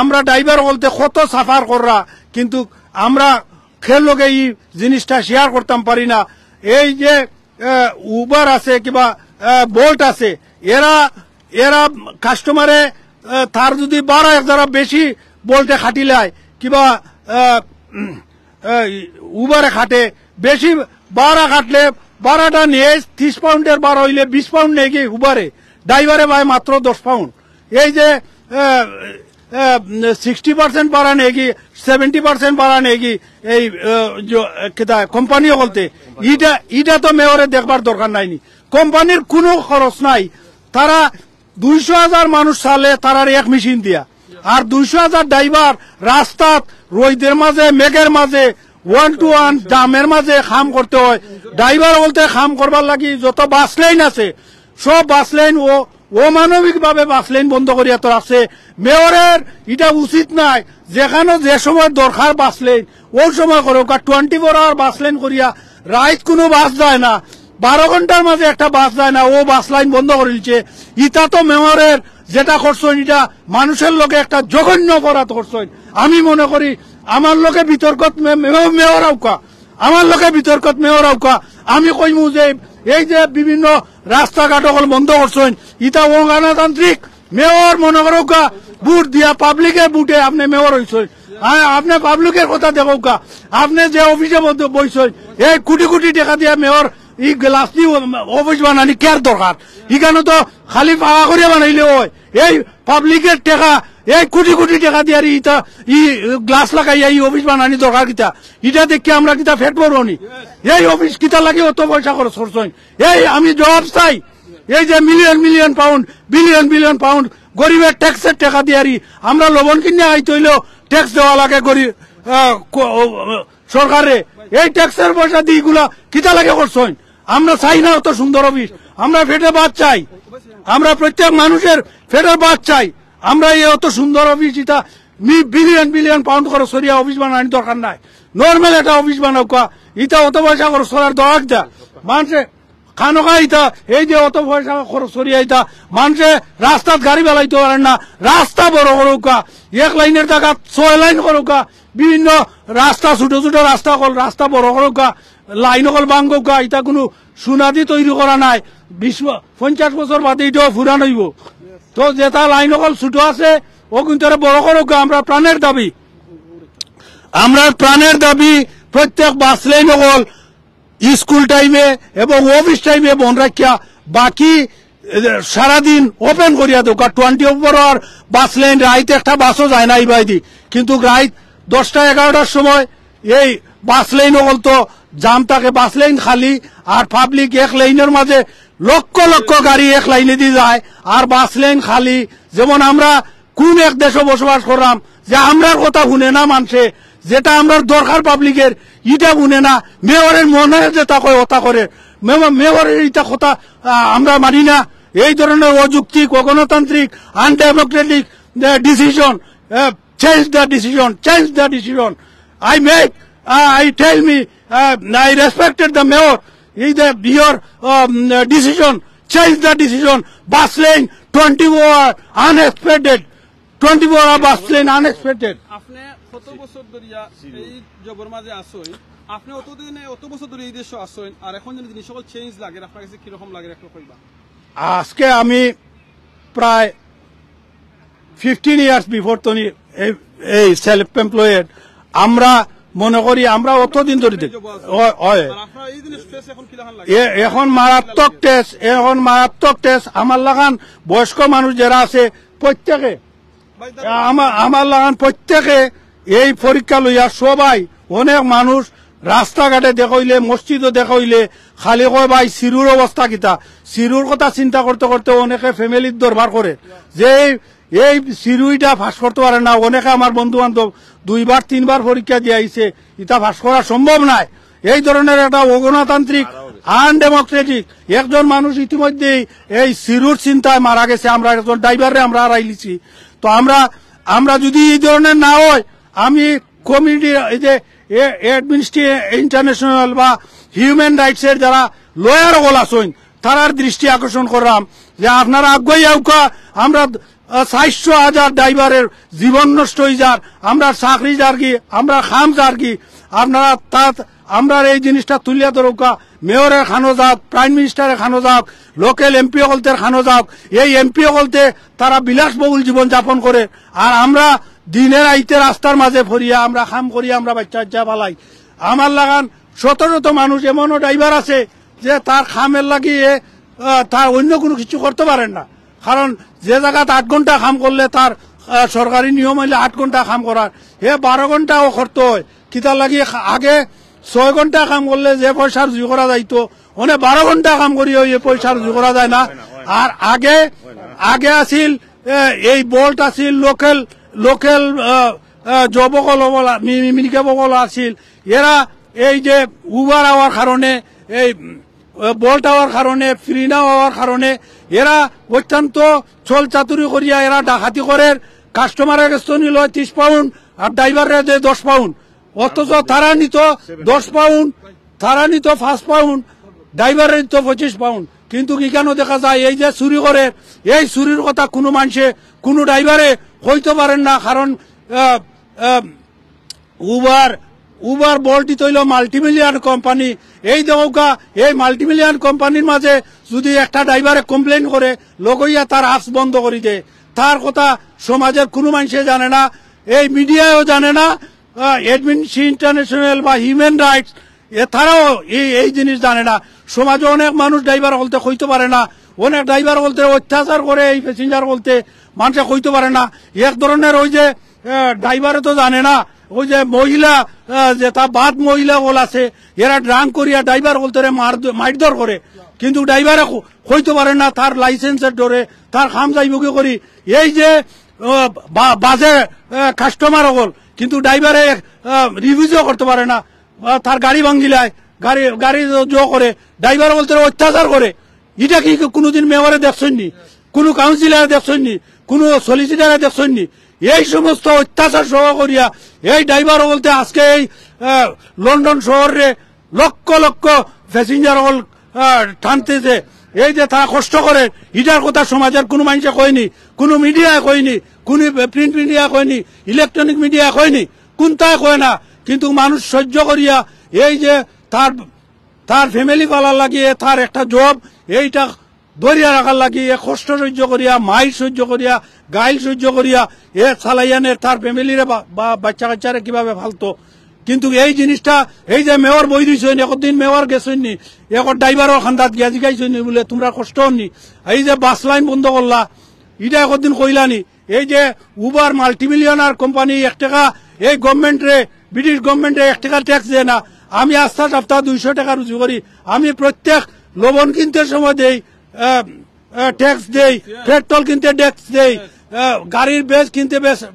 আমরা ড্রাইভার বলতে কত সাফার কররা, কিন্তু আমরা খের লগে এই জিনিসটা শেয়ার করতাম পারি না। এই যে আহ, উবার আছে কিবা, আহ, বোল্ট আছে, এরা, এরা কাস্টমারে, আহ, তার যদি বারো এক ধারা বেশি বোল্টে খাটিলায় কিবা, আহ, উম, আহ, উবারে খাটে, বেশি বারো খাটলে বারোটা নিয়ে ত্রিশ পাউন্ডের বারো হইলে বিশ পাউন্ড নেয় কি উবারে, ড্রাইভারে পায় মাত্র দশ পাউন্ড। এই যে, আহ, আহ, সিক্সটি পার্সেন্ট বাড়া নেগি, সেভেন্টি পার্সেন্ট বাড়া নেগি, এই, আহ, যে, আহ, কিতা, কোম্পানি হকলতে, ইটা, ইটা তো মেয়রে দেখবার দরকার নাইনি। কোম্পানির কুনু খরচ নাই। তারা দুইশো হাজার মানুষ চালে তারার এক মেশিন দিয়া, আর দুইশো হাজার ড্রাইভার রাস্তাত রইদের মাঝে, মেঘের মাঝে, ওয়ান টু ওয়ান জামের মাঝে কাম করতে হয়। ড্রাইভার হকলতে কাম করবার লাগি যত বাস লেন আছে, সব বাস লেন ও অমানবিকভাবে বাস লেন বন্ধ করিয়া তো রাখছে। মেয়রের ইটা উচিত নায়, যেখানো যে সময় দরকার বাস লেন, ওই সময় করউক্কা, টোয়েন্টি ফোর আওয়ার বাস লেন করিয়া রাইত কুনু বাস যায় না। বারো ঘন্টার মাঝে একটা বাস যায় না, ও বাস লাইন বন্ধ করি দিছে। ইটা তো মেয়রের যেটা করছইন, ইটা মানুষের লগে একটা জঘন্য অপরাধ করছইন। আমি মনে করি আমার লগে বিতর্কত মে-, মে-, মেয়র আউক্কা, আমার লগে বিতর্কত মেয়র আউক্কা। আমি কইমু যে এই যে বিভিন্ন রাস্তাঘাট অকল বন্ধ করছইন, ইটা অগণতান্ত্রিক। মেয়র মনে করউক্কা, ভোট দিয়া, পাবলিকের ভোটে আপনে মেয়র অইছইন। আ-, আপনে পাবলিকের কথা দেখউক্কা, আপনে যে অফিসে বদ-, বইছইন, এই কোটি কোটি টেকা দিয়া মেয়র ই গ্লাস দি অফিস বানানি কের দরকার? ইখানো তো খালি ফাঁকা করিয়া বানাইলে অয়। এই পাবলিকের টেকা, এই কোটি কোটি টেকা দিয়া ই ইটা, ই গ্লাস লাগাইয়া ই অফিস বানানি দরকার কিতা? ইটা দেখিয়া আমরা কিতা ফেট ভরবো নি? এই অফিস কিতা লাগি অত পয়সা খরচ করছইন? এই আমি জবাব চাই। এই যে million million pound, billion billion pound গরিবের ট্যাক্সের টেকা দিয়ারি আমরা লবণ কিনে আইতে অইলেও ট্যাক্স দেওয়া লাগে গরিব, আহ, ক-, ও, ও, সরকারে। এই ট্যাক্সের পয়সা দি ইগুলা কিতা লাগে করছইন? আমরা চাই না অত সুন্দর অফিস, আমরা ফেটে ভাত চাই, আমরা প্রত্যেক মানুষের ফেটের ভাত চাই। আমরা এই অত সুন্দর অফিস, ইটা মি-, বিলিয়ন বিলিয়ন পাউন্ড খরচ করিয়া অফিস বানানি দরকার নাই, নরমাল একটা অফিস বানাউক্কা। ইটা অত পয়সা খরচ করার দরকার কিতা? মানুষে খানোকা ইটা, এই যে অত পয়সা খরচ করিয়া ইটা, মানুষে রাস্তাত গাড়ি বেলাইতে পারেন না, রাস্তা বড় করউক্কা, এক লাইনের জাগাত ছয় লাইন করউক্কা, বিভিন্ন রাস্তা, ছোট ছোট রাস্তা অকল, রাস্তা বড় করউক্কা, লাইন অকল ভাঙ্গউক্কা, ইটা কুনু সুনাদি তৈরি করা নাই। বিশ ব-, পঞ্চাশ বছর বাদে ইটাও ফুরান অইবো। তো যেটা লাইন অকল ছোট আছে, ও কিন্তু এরা বড় করউক্কা, আমরা প্রাণের দাবি, আমরা প্রাণের দাবি, প্রত্যেক বাস লাইন অকল স্কুল টাইমে এবং অফিস টাইমে বন্ধ রাখিয়া বাকি, এ, সারাদিন ওপেন করিয়া দেউক্কা। Twenty four hour bus line, রাইত একটা বাসও যায় না ইবায়দি, কিন্তু রাইত দশটা এগারোটার সময় এই বাস লাইন অকল তো জাম থাকে, বাস লাইন খালি, আর পাবলিক এক লাইনের মাঝে লক্ষ লক্ষ গাড়ি এক লাইনেদি যায়, আর বাস লাইন খালি। যেমন আমরা কোন এক দেশো বসবাস কররাম যে আমরার কথা হুনে না মানষে, যেটা আমরার দরকার পাবলিকের, ইটা হুনে না। মেয়রের মনে যেটা কয়, ওটা করে। মেয়র-, মেয়রের ইটা কথা, আহ, আমরা মানি না। এই ধরনের অযৌক্তিক, অগণতান্ত্রিক, আনডেমোক্রেটিক, আহ, ডিসিশন, আহ, change the decision, change the decision. I make, uh, I tell me, uh, I respected the mayor. Is that your, um, decision? Change the decision. Bus lane twenty-four hour unexpected. Twenty-four hour bus lane unexpected. আপনি কত বছর ধরিয়া এই জবর মাঝে আছইন? আপনি অতদিনে, অত বছর ধরে এই দেশো আছইন, আর এখন যদি জিনিস সকল চেঞ্জ লাগে, আপনার কাছে কিরকম লাগে একটু কইবা? আজকে আমি প্রায় ফিফটিন ইয়ার্স বিফোর তনি এই, এই সেলফ এমপ্লয়েড। আমরা মনে করি আমরা অতদিন ধরে দেখ-, অয়, অয়। আর আপনার এই জিনিস ফেস এখন কিলাখান লাগে? এ-, এখন মারাত্মক টেস্ট, এখন মারাত্মক টেস্ট। আমার লাখান বয়স্ক মানুষ যারা আছে প্রত্যেকে, ভাই, দাঁড়াও। আমার, আমার লাখান প্রত্যেকে এই পরীক্ষা লইয়া সবাই, অনেক মানুষ রাস্তাঘাটে দেখা অইলে, মসজিদও দেখা অইলে খালি কয়, "ভাই, সিরুর অবস্থা কিতা?" সিরুর কথা চিন্তা করতে করতে অনেকে ফ্যামিলির দরবার করে যে এই, এই সিরুইটা পাস করতে পারে না। অনেকে আমার বন্ধু বান্ধব দুইবার তিনবার পরীক্ষা দিয়া আইছে, ইটা পাস করা সম্ভব নায়। এই ধরনের একটা অগণতান্ত্রিক, আনডেমোক্রেটিক একজন মানুষ ইতিমধ্যেই এই সিরুর চিন্তায় মারা গেছে। আমরা একজন ড্রাইভাররে আমরা হারাইলিছি। তো আমরা, আমরা যদি এই ধরনের না হয়, আমি কমিউনিটি, এই যে এ-, অ্যামনেস্টি ইন্টারন্যাশনাল বা হিউম্যান রাইটসের যারা লয়ার অকল আছইন, তারার দৃষ্টি আকর্ষণ করলাম যে আপনারা আগুয়াই আউক্কা, আমরা, আহ, চাইরশো হাজার ড্রাইভারের জীবন নষ্ট অই যার, আমরা চাকরি যারগি, আমরা কাম যারগি, আপনারা তাত, আমরা এই জিনিসটা তুলিয়া ধরউক্কা, মেয়রের কানো যাউক, প্রাইম মিনিস্টারের কানো যাউক, লোকাল এমপি অকলতের কানো যাউক। এই এমপি অকলতে তারা বিলাসবহুল জীবন যাপন করে, আর আমরা দিনে রাইতে রাস্তার মাঝে পড়িয়া আমরা কাম করি, আমরা বাচ্চা কাচ্চা ফালাই। আমার লাখান শত শত মানুষ এমনও ড্রাইভার আছে যে তার কামের লাগি এ, আহ, তার অন্য কুনু কিছু করতে পারের না, কারণ যে জাগাত আট ঘন্টা কাম করলে তার, আহ, সরকারি নিয়ম অইলে আট ঘন্টা কাম করার, হে বারো ঘন্টাও করতে অয়। কিতার লাগি? আগে ছয় ঘন্টা কাম করলে যে পয়সা রুজি করা যাইতো, অনে বারো ঘন্টা কাম করিয়া অউ পয়সা রুজি করা যায় না। আর আগে, আগে আছিল, এ, এই বোল্ট আছিল, লোকাল, লোকাল, আহ, আহ, জব অকল অকল, মি-, মি-, মিনিকাপ অকল আছিল। এরা এই যে উবার অওয়ার কারণে, এই, উম, বোল্ট অওয়ার কারণে, ফ্রি নাও অওয়ার কারণে এরা অত্যন্ত ছল চাতুরি করিয়া এরা ডাকাতি করের। কাস্টমারের কাছ থনে লয় তিরিশ পাউন্ড আর ড্রাইভাররে দেয় দশ পাউন্ড। অথচ তারা নিত দশ পাউন্ড, তারা নিত পাঁচ পাউন্ড। ড্রাইভারের তো পঁচিশ পাউন্ড, কিন্তু ইখানো দেখা যায় এই যে চুরি করে, এই চুরির কথা কুনু মানষে, কুনু ড্রাইভারে কইতো পারের না, কারণ, আহ, আহ, উবার, উবার, বোল্ট ইতা অইলো মাল্টিমিলিয়ন কোম্পানি। এই দেখউক্কা, এই মাল্টিমিলিয়ন কোম্পানির মাঝে যুদি একটা ড্রাইভারে কমপ্লেইন করে, লগইয়া তার অ্যাপস বন্ধ করি দেয়। তার কথা সমাজের কুনু মানষে জানে না, এই মিডিয়ায়ও জানে না, আহ, অ্যামনেস্টি ইন্টারন্যাশনাল বা হিউম্যান রাইটস এ তারাও এই, এই জিনিস জানে না। সমাজে অনেক মানুষ ড্রাইভার অকলতে কইতো পারে না, অনেক ড্রাইভার অকলতে অত্যাচার করে, এই প্যাসেঞ্জার অকলতে মানষে কইতো পারে না। এক ধরনের ওই যে, আহ, ড্রাইভারে তো জানে না, ওই যে মহিলা, আহ, যেতা বাদ মহিলা অকল আছে, এরা ড্রাঙ্ক করিয়া ড্রাইভার অকলতে মার, মারধর করে, কিন্তু ড্রাইভারে ক-, কইতো পারে না, তার লাইসেন্সের ডরে, তার কাম যাইবো কি করি। এই যে, আহ, বা-, বাজে, আহ, কাস্টমার অকল, কিন্তু ড্রাইভারে, আহ, রিফিউজও করতো পারে না। আহ, তার গাড়ি ভাঙ্গিলায়, গাড়ি, গাড়ি জো করে, ড্রাইভার অকলতে অত্যাচার করে। ইটা কি কুনুদিন মেয়রে দেখছইন নি? কুনু কাউন্সিলরে দেখছইন নি? কুনু সলিসিটারে দেখছইন নি? এই সমস্ত অত্যাচার সহ করিয়া এই ড্রাইভার অকলতে আজকে এই, আহ, লন্ডন শহরে লক্ষ লক্ষ প্যাসেঞ্জার অকল, আহ, টানতেছে। এই যে তারা কষ্ট করে, ইটার কথা সমাজের কুনু মানষে কয়নি, কুনু মিডিয়ায় কয়নি, কুনু প্রিন্ট মিডিয়া কয়নি, ইলেকট্রনিক মিডিয়া কয়নি, কুনটায় কয় না। কিন্তু মানুষ সহ্য করিয়া এই যে তার, তার ফ্যামিলি পালার লাগি, এ তার একটা জব, এইটা ধরিয়া রাখার লাগি, এ কষ্ট সহ্য করিয়া, মাইর সহ্য করিয়া, গাইল সহ্য করিয়া, এ চালাইয়া নের তার ফ্যামিলিরে বা, বা বাচ্চা কাচ্চারে কিভাবে ফালতো। কিন্তু এই জিনিসটা, এই যে মেয়র বই দিছইন, একদিন মেয়র গেছইন নি, এখন ড্রাইভারর কান্দাত গিয়া জিগাইছইন নি বুলে, "তুমরার কষ্ট অর নি?" এই যে বাস লাইন বন্ধ করলা, ইটা একদিন কইলা নি? এই যে উবার মাল্টিমিলিয়নার কোম্পানি এক টেকা, এই গভর্নমেন্টরে, ব্রিটিশ গভর্নমেন্টরে এক টেকা ট্যাক্স দেয় না। আমি আস্তা সাপ্তা দুইশো টেকা রুজি করি, আমি প্রত্যেক লবণ কিনতে সময় দেই, আহ, আহ, ট্যাক্স দেই, পেট্রোল কিনতে ট্যাক্স দেই, আহ, গাড়ির বেস কিনতে বেস, আহ,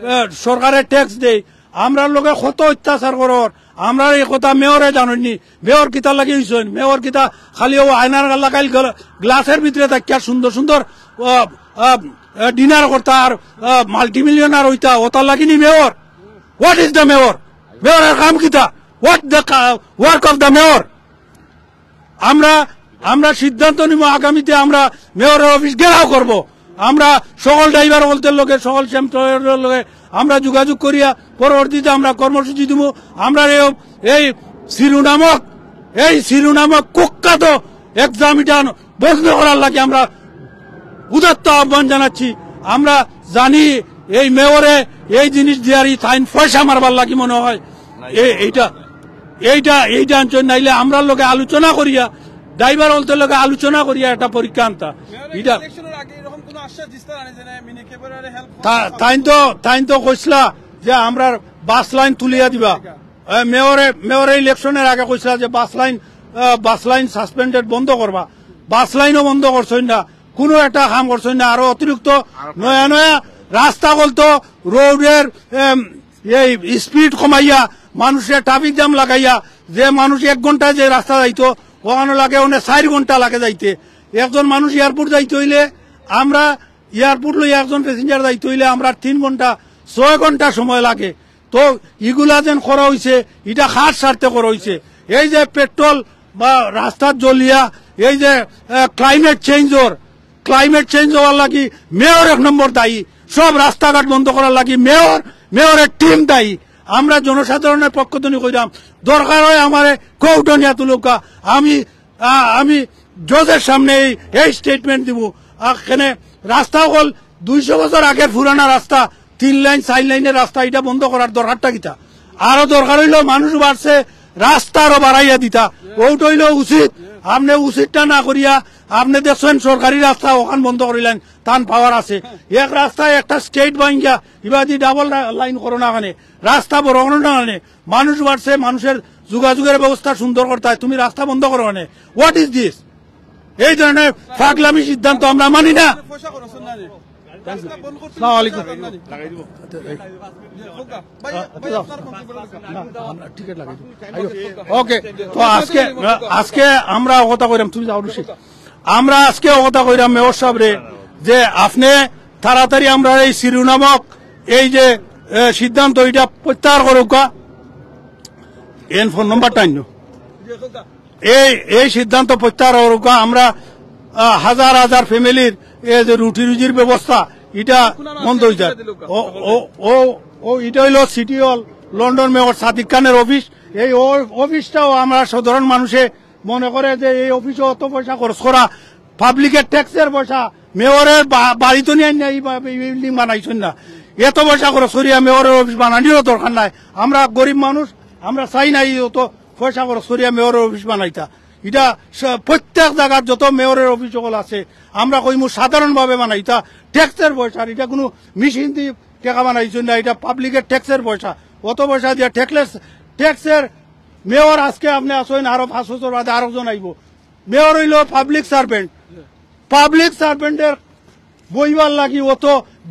আহ, সরকারে ট্যাক্স দেই। আমরার লগে কত অত্যাচার করর, আমরার এই কথা মেয়রে জানইন নি। মেয়র কিতার লাগি অইছইন? মেয়র কিতা খালি ও আয়নার লাগাইল গ্লা-, গ্লাসের ভিতরে থাকিয়া সুন্দর সুন্দর, আহ, আহ, আহ, ডিনার করতা আর, আহ, মাল্টিমিলিয়নার অইতা, অতার লাগি নি mayor? What is the mayor? মেয়রের কাম কিতা? What the ca-, work of the mayor? আমরা, আমরা সিদ্ধান্ত নিমু, আগামীতে আমরা মেয়রের অফিস ঘেরাও করব। আমরা সকল ড্রাইভার অকলর লগে, সকল শ্যামটয়ের লগে আমরা যোগাযোগ করিয়া পরবর্তীতে আমরা কর্মসূচি দিমু। আমরা এই, এই সিরু নামক, এই সিরু নামক কুখ্যাত এক্সাম ইটা বন্ধ করার লাগি আমরা উদাত্ত আহ্বান জানাচ্ছি। আমরা জানি এই মেয়রে এই জিনিস দিয়ারি তাইন পয়সা মারবার লাগি মনে হয়। এ-, এইটা, এইটা, এইটা আনছইন, নাইলে আমরার লগে আলোচনা করিয়া, ড্রাইভার অকলর লগে আলোচনা করিয়া একটা পরীক্ষা আনতা। মেয়রে ইটা ইলেকশনের আগে এরকম কোনো আশ্বাস দিছলা না যে না, মিনি কেবলরে হেল্প করবো? তা-, তাইন তো, তাইন তো কইছলা যে আমরার বাস লাইন তুলিয়া দিবা। এ, মেয়রে, মেয়রে ইলেকশনের আগে কইছলা যে বাস লাইন, আহ, বাস লাইন সাসপেন্ডেড, বন্ধ করবা। বাস লাইনও বন্ধ করছইন না, কুনু একটা কাম করছইন না। আরো অতিরিক্ত নয়া নয়া রাস্তা অকলতো, রোডের, এম, এই স্পিড কমাইয়া, মানুষের ট্রাফিক জ্যাম লাগাইয়া, যে মানুষ এক ঘন্টায় যে রাস্তা যাইতো, অখানো লাগে অনে চাইর ঘন্টা লাগে যাইতে। একজন মানুষ এয়ারপোর্ট যাইতে অইলে, আমরা এয়ারপোর্ট লইয়া একজন প্যাসেঞ্জার যাইতে অইলে আমরার তিন ঘন্টা, ছয় ঘন্টা সময় লাগে। তো ইগুলা যেন করা অইছে, ইটা কার স্বার্থে করা অইছে? এই যে পেট্রোল বা রাস্তাত জ্বলিয়া, এই যে, ah, climate change or, climate change অওয়ার লাগি মেয়র এক নম্বর দায়ী। সব রাস্তাঘাট বন্ধ করার লাগি মেয়র, মেয়রের টিম দায়ী। আমরা জনসাধারণের পক্ষ থনে কইরাম, দরকার অয় আমারে কোর্টো নিয়া তুলউক্কা, আমি, আ, আমি জজের সামনে এই, এই স্টেটমেন্ট দিমু। আ, কেনে রাস্তা অকল দুইশো বছর আগের পুরানা রাস্তা, তিন লাইন, চাইর লাইনের রাস্তা, ইটা বন্ধ করার দরকারটা কিতা? আরো দরকার অইলো মানুষ বাড়ছে, রাস্তা আরো বাড়াইয়া দিতা। অউটা অইলো উচিত। আপনে উচিতটা না করিয়া আপনে দেখছইন সরকারি রাস্তা অখান বন্ধ করিলাইন, তান পাওয়ার আছে। এক রাস্তায় একটা স্টেট ভাঙ্গিয়া ইবাদি ডাবল লা-, লাইন করো না কেনে, রাস্তা বড় করো না কেনে, মানুষ বাড়ছে, মানুষের যোগাযোগের ব্যবস্থা সুন্দর করতায়, তুমি রাস্তা বন্ধ করো কেনে? What is this? এই ধরনের পাগলামি সিদ্ধান্ত আমরা মানি না। পয়সা খরচ না রে। রাস্তা বন্ধ করতে আসসালামু আলাইকুম। না রে। ভাই, ভাই, আপনার বক্তব্য রাখেন। না, আমরা টিকিট লাগাই দিব। ওকে, তো আজকে, আজকে আমরা কথা কইরাম, তুমি যাও রশিদ। আমরা আজকে কথা কইরাম মেয়র সাহেবরে যে আপনে তাড়াতাড়ি আমরার এই সিরু নামক এই যে, এ, সিদ্ধান্ত, ইটা প্রত্যাহার করউক্কা। এন ফোন নাম্বারটা আইনো। এই, এই সিদ্ধান্ত প্রত্যাহার অউক। আমরা, আহ, হাজার হাজার ফ্যামিলির এই যে রুটি রুজির ব্যবস্থা, ইটা বন্ধ অই যায়। ও, ও, ও, ও, ইটা অইলো সিটি হল, লন্ডন মেয়র সাদিক খানের অফিস। এই অ-, অফিসটাও আমরা সাধারণ মানুষে মনে করে যে এই অফিসো অত পয়সা খরচ করা, পাবলিকের ট্যাক্সের পয়সা, মেয়রের বা-, বাড়িত নিয়া আইনা এই বা-, এই বিল্ডিং বানাইছইন না। এত পয়সা খরচ করিয়া মেয়রের অফিস বানানিরও দরকার নাই। আমরা গরিব মানুষ, আমরা চাই না এই অত পয়সা খরচ করিয়া মেয়রের অফিস বানাইতা। ইটা স-, প্রত্যেক জাগার যত মেয়রের অফিস সকল আছে, আমরা কইমু সাধারণভাবে বানাইতা, ট্যাক্সের পয়সা। আর ইটা কুনু মেশিন দি টেকা বানাইছইন না, ইটা পাবলিকের ট্যাক্সের পয়সা। অত পয়সা দিয়া ট্যাক্সের, ট্যাক্সের মেয়র আজকে আপনে আছইন, আরো পাঁচ বছর বাদে আরো জন আইবো। মেয়র অইলো পাবলিক সার্ভেন্ট, পাবলিক সার্ভেন্টের বইবার লাগি অত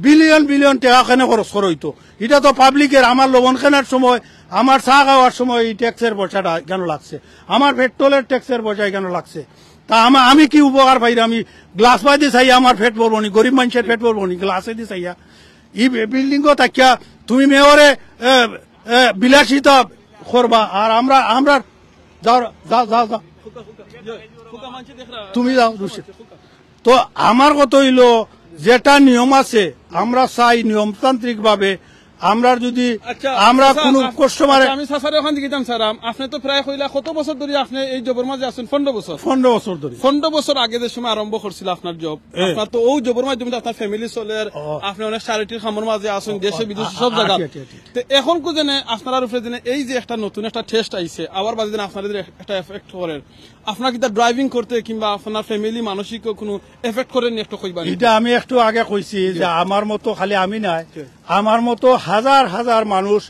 বিলিয়ন বিলিয়ন টেকা কেনে খরচ করা অইতো? ইটা তো পাবলিকের, আমার লবণ কেনার সময়, আমার চা খাওয়ার সময় এই ট্যাক্সের পয়সাটা কেন লাগছে, আমার পেট্রোলের ট্যাক্সের পয়সা কেন লাগছে? তা আমা-, আমি কি উপকার পাইরাম? আমি গ্লাস বায়দি চাইয়া আমার পেট ভরবো নি? গরিব মানুষের পেট ভরবো নি গ্লাসেদি চাইয়া? ই বি-, বিল্ডিংও থাকিয়া তুমি মেয়রে, এ, এ, বিলাসিতা করবা, আর আমরা, আমরা যাও, যাও, যাও, যাও। তুমি যাও, রুশি। তো আমার কথা অইলো, যেটা নিয়ম আছে, আমরা চাই নিয়মতান্ত্রিক ভাবে, আমরা যদি, আচ্ছা, আমরা চাচা, কুনু আপ-, কাস্টমারে আচ্ছা, আমি চাচারে ওখান থেকে দিতাম, স্যার, আম-, আপনি তো প্রায় কইলা কত বছর ধরে আপনি এই জবর মাঝে আছেন? পনেরো বছর। পনেরো বছর ধরে। পনেরো বছর আগে যে সময় আরম্ভ করছিল আপনার জব, এ। আপনার তো ওই জবর মাধ্যমে তো আপনার ফ্যামিলি চলের, ও। আপনি অনেক চ্যারিটির কামর মাঝে আছেন, ও, দেশে আ-, বিদেশে আ-, সব জায়গা। আচ্ছা, আচ্ছা, আচ্ছা। তো এখন কু জেনে আপনার উপরে জেনে এই যে একটা নতুন একটা টেস্ট আইছে, আবার বাদে জেনে আপনার উপরে একটা এফেক্ট করের, আপনার কিতা ড্রাইভিং করতে কিংবা আপনার ফ্যামিলি মানসিক কোনো এফেক্ট করেনি একটু কইবা নি? ইটা আমি একটু আগে কইছি যে আমার মতো খালি আমি নাই, জি। আমার মতো হাজার হাজার মানুষ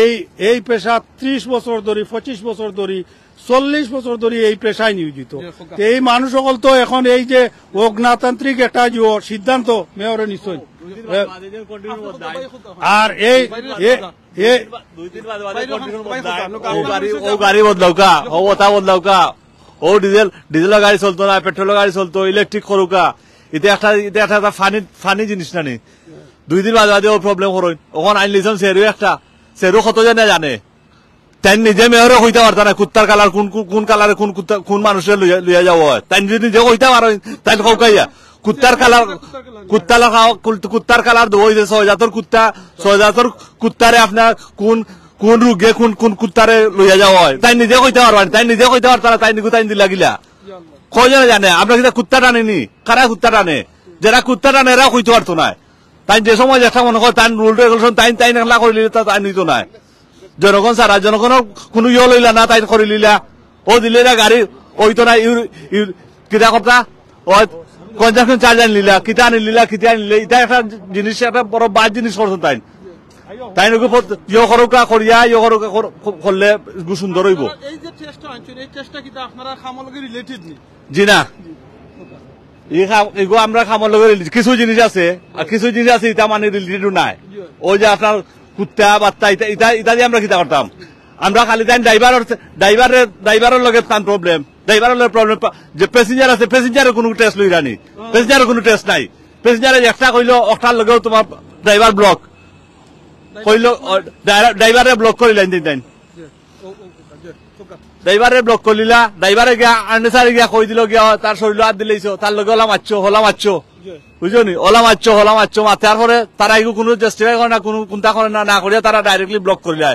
এই, এই পেশা ত্রিশ বছর ধরি, পঁচিশ বছর ধরি, চল্লিশ বছর ধরি এই পেশায় নিয়োজিত। জি, খুব তো এই মানুষ সকল তো এখন এই যে অগণতান্ত্রিক একটা যে সিদ্ধান্ত মেয়রে নিশ্চয়। আর এই, এ, এ, দুই দিন বাদে বাদে বাইরে কন্টিনিউ বাইরে বদলায়। কন্টিনিউ ও গাড়ি, ও গাড়ি বদলাউকা, ও ওটা বদলাউকা, ও ডিজেল, ডিজেলের গাড়ি চলতো না, পেট্রোলের গাড়ি চলতো, ইলেকট্রিক করুকা। ইতে একটা, ইতে একটা, একটা ফানি, ফানি জিনিস না নি। দুই দিন বাদে বাদে ও প্রবলেম করইন। ওখান আইন লিসন সেরু একটা, সেরু কত জনে জানে। তাই নিজে মেয়রে কইতা পারতা না, কুত্তার কালার কোন, কোন, কোন কালারে কোন কুত্তা, কোন মানুষরে লইয়া, লইয়া যাওয়া হয়। তাই নিজে, নিজে কইতা পারইন, তাই কউকাইয়া। কুত্তার কালার, কুত্তার কালার খাওয়া, কুল-, কুত্তার কালার দেওয়া হইছে, ছয় জাতর কুত্তা, ছয় জাতর কুত্তারে আপনার কোন, কোন রোগে কোন, কোন কুত্তারে লইয়া যাওয়া হয়। তাই নিজে কইতা পারবা না, তাই নিজে কইতা পারতা না, তাই নিকু তাই দিলা গিলা। কয়জনে জানে? আমরা কিতা কুত্তা টানি নি? কারা কুত্তা টানে? যেরা কুত্তা টানে, এরা কইতে পারতো না। তাই যে সময় একটা মনে করে, তাই রুল রেগুলেশন, তাই, তাই একলা করিলিলে তা, তাই নিত না। জনগণ ছাড়া, জনগণর কোনো ইয়ে লইলা না, তাই করিলিলা। ও দিলে না গাড়ি, ওই তো না, ইউর-, ইউর-, কিতা কথা? ও কনজাকশন চার্জ আনিলিলা, কিতা আনিলিলা, কিতা আনিলে, এটা একটা জিনিস, একটা বড় বাদ জিনিস করছেন তাই। তাই নাকি ফত-, ইয়ে করুকা করিয়া, ইয়ে করুকা কর-, ক-, করলে গু সুন্দর হইব। এই যে টেস্টটা আনছেন, এই টেস্টটা কিতা আপনারা কামর লগে রিলেটেড নি? জি না। এই কাম, এগু আমরা কামর লগে রিলেটেড। কিছু জিনিস আছে, আর কিছু জিনিস আছে, এটা মানে রিলেটেড নাই। ওই যে আপনার কুত্তা, বাত্তা, এটা, এটা, এটা দিয়ে আমরা কিতা করতাম? আমরা খালি তাই ড্রাইভার, ড্রাইভারের, ড্রাইভারের লগে তার প্রবলেম, ড্রাইভারের লগে প্রবলেম, যে প্যাসেঞ্জার আছে, প্যাসেঞ্জারের কোনো টেস্ট লইরা নি, প্যাসেঞ্জারের কোনো টেস্ট নাই। প্যাসেঞ্জারে একটা কইলো, ওটার লগেও তোমার ড্রাইভার ব্লক। কইলো, ও, ড্রাইভার, ড্রাইভারে ব্লক করিলা দিন তাই। ড্রাইভারে ব্লক করিলা, ড্রাইভারে গিয়া, আর্নেসারে গিয়া কই দিল গিয়া, তার শরীরে হাত দিলেইছো, তার লগে ওলা মারছো, হলা মারছো। বুঝছো নি? ওলা মারছো, হলা মারছো, মারতে আর পরে তারা এগু কোনো জাস্টিফাই করে না, কোনো কুন্তা করে না, না করিয়া তারা ডাইরেক্টলি ব্লক করিলা।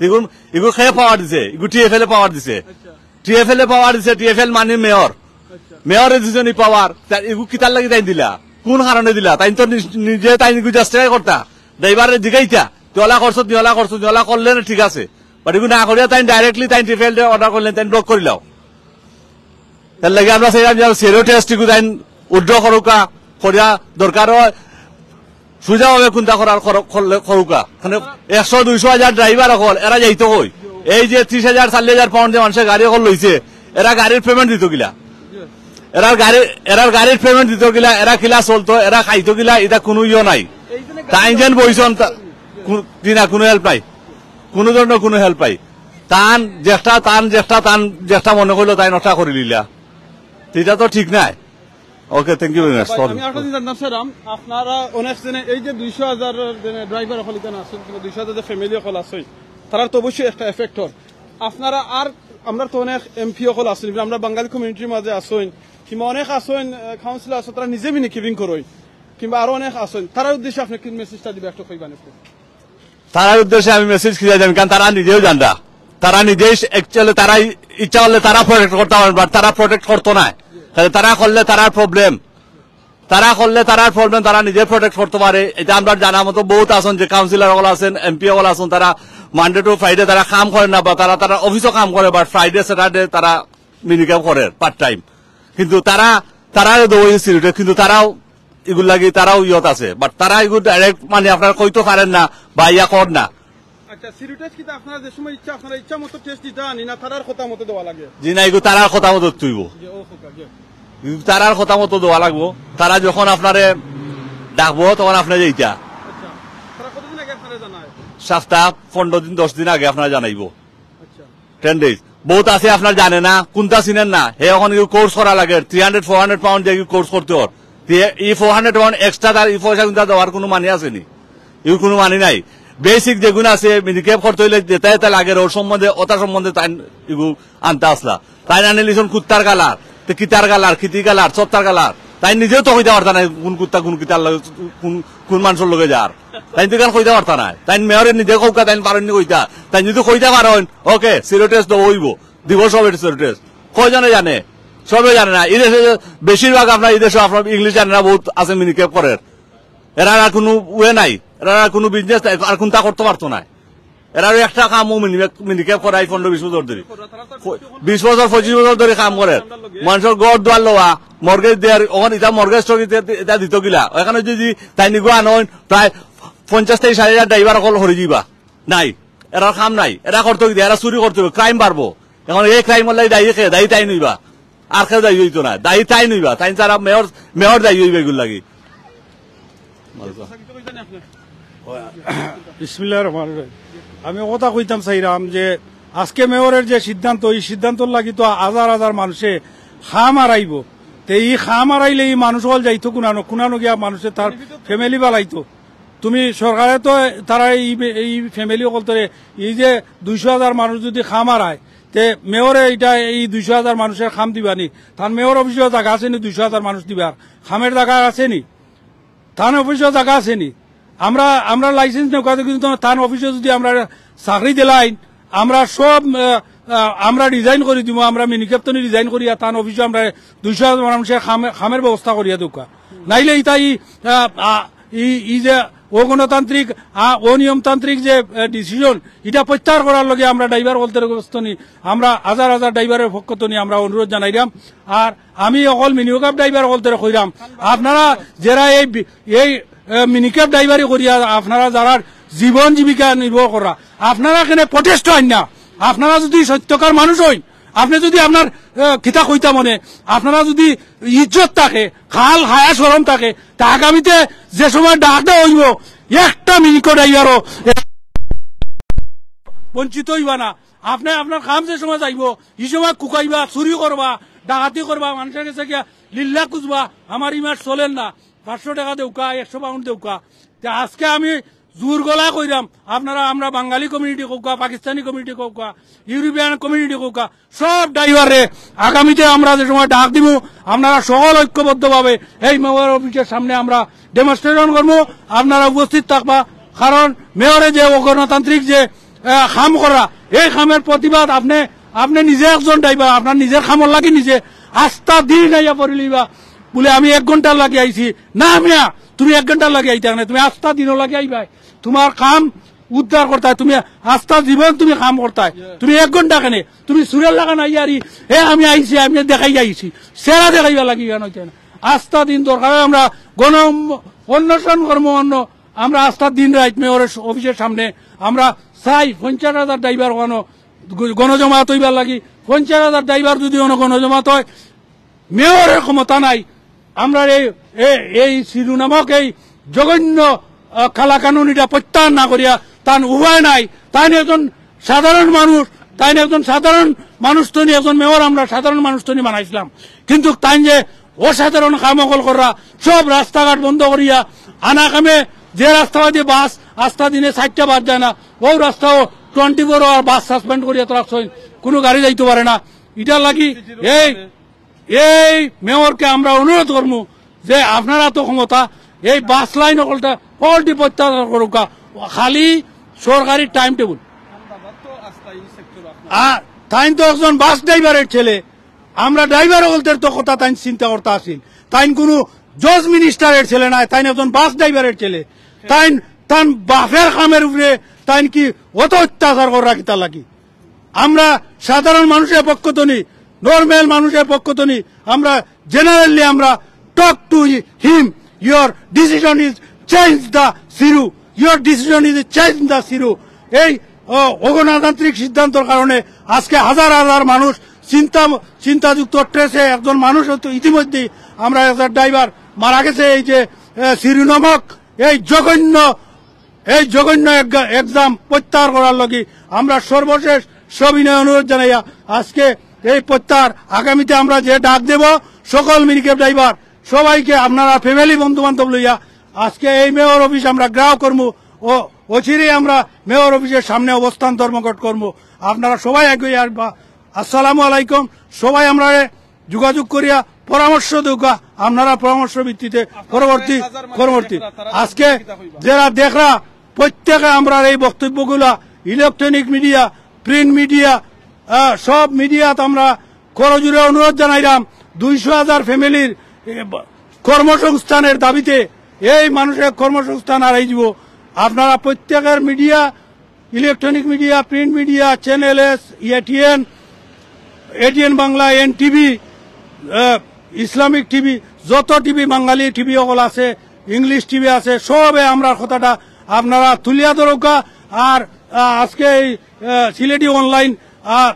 এগুন, এগু খে পাওয়ার দিছে, এগু টিএফএল এ পাওয়ার দিছে। টিএফএল এ পাওয়ার দিছে, টিএফএল মানে মেয়র। মেয়রে দিছে নি পাওয়ার, তা এগু কিতার লাগি তাই দিলা? কোন কারণে দিলা? তাই তো নিজ-, নিজে তাই এগু জাস্টিফাই করতা। ড্রাইভারে জিগাইতা, তুই ওলা করছো, তুই ওলা করছো, তুই ওলা করলে না ঠিক আছে। বাট এগু না করিয়া তাই ডাইরেক্টলি তাই টিএফএল এ অর্ডার করলেন, তাই ব্লক করিলাও। তার লাগি আমরা চাইলাম যে সেরো টেস্ট এগু তাই উইথড্র করুকা, করিয়া দরকার হয় সুজাভাবে কুন্তা করার কর-, করলে করুকা। মানে একশো, দুইশো হাজার ড্রাইভার অকল, এরা যাইতো কই? এই যে ত্রিশ হাজার, চল্লিশ হাজার পাউন্ড যে মানুষের গাড়ি অকল লইছে, এরা গাড়ির পেমেন্ট দিত কিলা? এরার গাড়ি, এরার গাড়ির পেমেন্ট দিত কিলা? এরা কিলা চলতো? এরা খাইতো কিলা? এটা কোনো ইয়ে নাই। তাই যেন বইছন, তা-, কু-, জি না, কোনো হেল্প নাই, কোনো ধরনের কোনো হেল্প নাই। তান যেটা, তান যেটা, তান যেটা মনে করলো তাই নটা করে নিলা, এটা তো ঠিক নাই। ওকে, thank you very much. ভাই, সরি। আমি আরেকটা জিনিস জানতাম, স্যার, আম-, আপনারা অনেক জনে এই যে দুইশো হাজার জনে ড্রাইভার অকল ইখান আছেন, কিংবা দুইশো হাজার যে ফ্যামিলি অকল আছে, তারার তো অবশ্যই একটা এফেক্ট হয়। আপনারা আর আমরা তো অনেক এমপি অকল আছইন, আমরা বাঙালি কমিউনিটির মাঝে আছইন, কিংবা অনেক আছইন, আহ, কাউন্সিলর আছইন, তারা নিজে মিনি কিপিং করইন, কিংবা আরো অনেক আছইন, তারার উদ্দেশ্যে আপনি কি মেসেজটা দিবা একটু কইবা নি? তারার উদ্দেশ্যে আমি মেসেজ কি জানি, কারণ তারা নিজেও জানরা, তারা নিজেই অ্যাকচুয়ালি তারা ইচ্ছা করলে তারা প্রোটেক্ট করতে পারেন, বাট তারা প্রোটেক্ট করতো না। তাহলে তারা করলে তারার প্রবলেম, তারা করলে তারার প্রবলেম, তারা নিজে প্রোটেক্ট করতে পারে। এটা আমরা জানা মতো বহুত আছইন, যে কাউন্সিলর অকল আছইন, এমপি অকল আছইন, তারা মানডে টু ফ্রাইডে তারা কাম করেন না, বা তারা তারা অফিসও কাম করে, বাট ফ্রাইডে স্যাটারডে তারা মিনিকেপ করে পার্ট টাইম। কিন্তু তারা, তারা দৌড় সিলেটে, কিন্তু তারাও এগুর লাগি তারাও ইয়ত আছে, বাট তারা এগুর ডাইরেক্ট মানে আপনার কইতো পারেন না বা ইয়া কর না। আচ্ছা, সিরুটেস্ট কিতা আপনারা যে সময় ইচ্ছা, আপনারা ইচ্ছা মতো টেস্ট দিতা আনি না, তারার কথা মতো দেওয়া লাগে? জি না, এগুর তারার কথা মতো তুইব। জি, ও হোক, জি। এগুর তারার কথা মতো দেওয়া লাগবো। তারা যখন আপনারে ডাকবো, তখন আপনি যাইতা। আচ্ছা, তারা কতদিন আগে আপনারা জানায়? সপ্তাহ, পনেরো দিন, দশ দিন আগে আপনারা জানাইবো। আচ্ছা। Ten days. বহুত আছে আপনার জানে না, কোনটা চিনেন না। হে এখন ইউ কোর্স করা লাগে, three hundred, four hundred pound দিয়ে ইউ কোর্স করতে অর। তে এই ফোর হান্ড্রেড পাউন্ড এক্সট্রা তার এই পয়সা কিন্তু দেওয়ার কোনো মানে আছে নি? ইউ কোনো মানে নাই। বেসিক যেগুন আছে, মিনিকেপ করতে হইলে যেটা যেটা লাগে, ওর সম্বন্ধে, ওটা সম্বন্ধে তাই ইগু আনতে আসলা। তাই না নিলিশন কুত্তার কালার, তে কিতার কালার, কিতি কালার, সবতার কালার। তাই নিজেও তো কইতে পারতা না কোন কুত্তা, কোন কিতার লগে, কোন, কোন মানুষের লগে যার। তাই তো কেন কইতে পারতা না। তাই মেয়রে নিজে কউকা, তাই পারেননি কইতা। তাই যদি কইতে পারেন, ওকে, সিরুটেস্ট দেওয়া হইব। দিবস হবে সিরুটেস্ট। কয়জনে জানে? সবে জানে না। এই দেশে বেশিরভাগ আপনার, এই দেশে আপনার ইংলিশ জানে না, বহুত আছে মিনিকেপ করের। এরা আর কোনো ওয়ে নাই, এরা আর কোনো বিজনেস নাই, আর কোনটা করতে পারতো না। এরা আর একটা কামও মিনি-, মিনিকেপ করাই পনেরো বিশ বছর ধরে। ফ-, বিশ বছর, পঁচিশ বছর ধরে কাম করে। মানুষের ঘর দুয়ার লওয়া, মর্গেজ দেওয়ার, ওখানে এটা মর্গেজ টর্গেজ এটা, এটা দিত গিলা। ওখানে যদি তাই নিগো আনইন, প্রায় পঞ্চাশ থেকে ষাট হাজার ড্রাইভার অকল হরে যাইবা। নাই, এরার কাম নাই, এরা করতো কি, এরা চুরি করতো, ক্রাইম বাড়বো। এখন এই ক্রাইম অর লাগি দায়ী কে? দায়ী তাইন অইবা, আর কেউ দায়ী অইতো না। দায়ী তাইন অইবা, তাইন ছাড়া মেয়র, মেয়র দায়ী অইবা এগুর লাগি। বিসমিল্লাহির রহমানির রহিম। আমি কথা কইতাম চাইরাম যে আজকে মেয়রের যে সিদ্ধান্ত, এই সিদ্ধান্তর লাগি তো হাজার হাজার মানুষে কাম হারাইবো। তে এই কাম হারাইলে এই মানুষ অকল যাইতো কুনানো, কুনানো গিয়া মানুষে তার ফ্যামিলি বালাইতো। তুমি সরকারে তো তারা এই বে-, এই ফ্যামিলি অকলতরে এই যে দুইশো হাজার মানুষ যদি কাম হারায়, তে মেয়রে এটা এই দুইশো হাজার মানুষের কাম দিবানি? তার মেয়র অফিসেও জাগা আছে নি দুইশো হাজার মানুষ দিবার? কামের জাগা আছে নি? তান অফিসেও জাগা আছে নি? আমরা, আমরা লাইসেন্স নেওয়া কিন্তু তান অফিসে যদি আমরা চাকরি দিলাইন, আমরা সব, আহ, আহ, আমরা রিজাইন করি দিমু, আমরা মিনিকেপ তনে রিজাইন করিয়া তান অফিসে আমরা দুইশো হাজার মানুষের কামে-, কামের ব্যবস্থা করিয়া দেউকা। নাইলে ইতা ই, আহ, আহ, ই, ই যে অগণতান্ত্রিক, আহ, অনিয়মতান্ত্রিক যে, আহ, ডিসিশন, ইটা প্রত্যাহার করার লাগি আমরা ড্রাইভার অকলতরে গস্তনি, আমরা হাজার হাজার ড্রাইভারের পক্ষ তনে আমরা অনুরোধ জানাইরাম। আর আমি অকল মিনিকেপ ড্রাইভার অকলতরে কইরাম, আপনারা যারা এই বি-, এই, এ, মিনিকেপ ড্রাইভারি করিয়া আপনারা যারার জীবন জীবিকা নির্ভর করা, আপনারা কেনে প্রোটেস্ট অইন না? আপনারা যদি সত্যকার মানুষ অইন, আপনে যদি আপনার, এ, কিতা কইতা মনে, আপনারা যদি ইজ্জত থাকে, কাল হায়া শরম থাকে, তে আগামীতে যে সময় ডাক দেওয়া অইবো, একটা মিনিকেপ ড্রাইভারও বঞ্চিত অইবা না। আপনে আপনার কাম যে সময় যাইবো, ই সময় কুকাইবা, চুরি করবা, ডাকাতি করবা, মানুষের গেছে গিয়া লিল্লা খুজবা, আমার ইমার চলের না, পাঁচশো টেকা দেউকা, একশো পাউন্ড দেউকা। তে আজকে আমি জোর গলায় কইরাম, আপনারা, আমরা বাঙালি কমিউনিটি কউকা, পাকিস্তানি কমিউনিটি কউকা, ইউরোপিয়ান কমিউনিটি কউকা, সব ড্রাইভাররে আগামীতে আমরা যে সময় ডাক দিমু, আপনারা সকল ঐক্যবদ্ধভাবে এই মেয়র অফিসের সামনে আমরা ডেমনস্ট্রেশন করমু, আপনারা উপস্থিত থাকবা। কারণ মেয়রে যে অগণতান্ত্রিক যে, আহ, কাম করা, এই কামের প্রতিবাদ আপনে, আপনে নিজে একজন ড্রাইভার, আপনার নিজের কামর লাগি নিজে আস্তা দিন আইয়া পড়িলিবা। বুলে, "আমি এক ঘন্টার লাগি আইছি।" না মিয়া, তুমি এক ঘন্টার লাগি আইতা না, তুমি আস্তা দিনর লাগি আইবায়। তোমার কাম উদ্ধার করতায়, তুমি আস্তা জীবন তুমি কাম করতায়, তুমি এক ঘন্টা কেনে, তুমি সুরের লাগান আইয়ারি, "এ আমি আইছি, আমি দেখাই আইছি", সেরা দেখাইবার লাগি কেন হইতে না? আস্তা দিন দরকার হয় আমরা গণ অন্বেষণ কর্ম অন্য, আমরা আস্তা দিন রাইত মেয়রের অফিসের সামনে আমরা চাই পঞ্চাশ হাজার ড্রাইভার ওখানো গ-, গণজমাত হইবার লাগি। পঞ্চাশ হাজার ড্রাইভার যদি কোনো গণজমাত হয়, মেয়রের ক্ষমতা নাই। আমরা এই, এই, এই সিধু নামক এই জঘন্য, আহ, কালাকানুন এটা প্রত্যাহার না করিয়া তান উপায় নাই। তান একজন সাধারণ মানুষ, তাইন একজন সাধারণ মানুষ তনি, একজন মেয়র আমরা সাধারণ মানুষ তনি বানাইছিলাম, কিন্তু তাইন যে অসাধারণ কাম অকল কররা, সব রাস্তাঘাট বন্ধ করিয়া আনা কামে যে রাস্তা দিয়ে বাস আস্তা দিনে চারটা বাস যায় না, ও রাস্তাও টোয়েন্টি ফোর আওয়ার বাস সাসপেন্ড করিয়া তো রাখছইন। কোনো গাড়ি যাইতো পারে না। ইটার লাগি এই, এই মেয়রকে আমরা অনুরোধ করমু যে আপনারা তো ক্ষমতা, এই বাস লাইন অকলটা অকলটি প্রত্যাহার করুকা, খালি সরকারি টাইম টেবিল। আর তাইন তো একজন বাস ড্রাইভারের ছেলে, আমরা ড্রাইভার অকলতের তো কথা তাইন চিন্তা করতা আছিল। তাইন কোনো জজ মিনিস্টারের ছেলে নায়, তাইন একজন বাস ড্রাইভারের ছেলে। তাইন তান বাপের কামের উপরে তাইন কি অত অত্যাচার করা কিতা লাগি? আমরা সাধারণ মানুষের পক্ষ তনি, নরমাল মানুষের পক্ষ তনি, আমরা জেনারেলি আমরা talk to him, your decision is change the zero, your decision is change the zero। এই অ, অগণতান্ত্রিক সিদ্ধান্তর কারণে আজকে হাজার হাজার মানুষ চিন্তা, চিন্তাযুক্ত ট্রেসে একজন মানুষ হয়তো ইতিমধ্যেই আমরা একটা ড্রাইভার মারা গেছে এই যে এ, সিরু নামক এই জঘন্য, এই জঘন্য এক্সাম প্রত্যাহার করার লাগি আমরা সর্বশেষ সবিনয় অনুরোধ জানাইয়া আজকে এই প্রত্যাহার, আগামীতে আমরা যে ডাক দেব সকল মিনিকেপ ড্রাইভার সবাইকে আপনারা ফ্যামিলি বন্ধু বান্ধব লইয়া আজকে এই মেয়র অফিস আমরা ঘেরাও করমু ও অচিরেই আমরা মেয়র অফিসের সামনে অবস্থান ধর্মঘট করমু। আপনারা সবাই এগিয়ে আসবা। আসসালামু আলাইকুম। সবাই আমরা যোগাযোগ করিয়া পরামর্শ দেউকা, আপনারা পরামর্শ ভিত্তিতে পরবর্তী কর্মসূচি। আজকে যারা দেখরা প্রত্যেকে আমরার এই বক্তব্যগুলা ইলেকট্রনিক মিডিয়া, প্রিন্ট মিডিয়া, আহ, সব মিডিয়াত আমরা করজোড়ে অনুরোধ জানাইলাম দুইশো হাজার ফ্যামিলির এ, ব-, কর্মসংস্থানের দাবিতে এই মানুষের কর্মসংস্থান হারাই দিব। আপনারা প্রত্যেকের media, electronic media, print media, channel S, ATN, ATN Bangla, NTV, ah, Islamic TV, যত টিভি, বাঙালি টিভি অকল আছে, ইংলিশ টিভি আছে, সবে আমরার কথাটা আপনারা তুলিয়া ধরুকা। আর, আহ, আজকে এই, আহ, সিলেটি অনলাইন, আহ,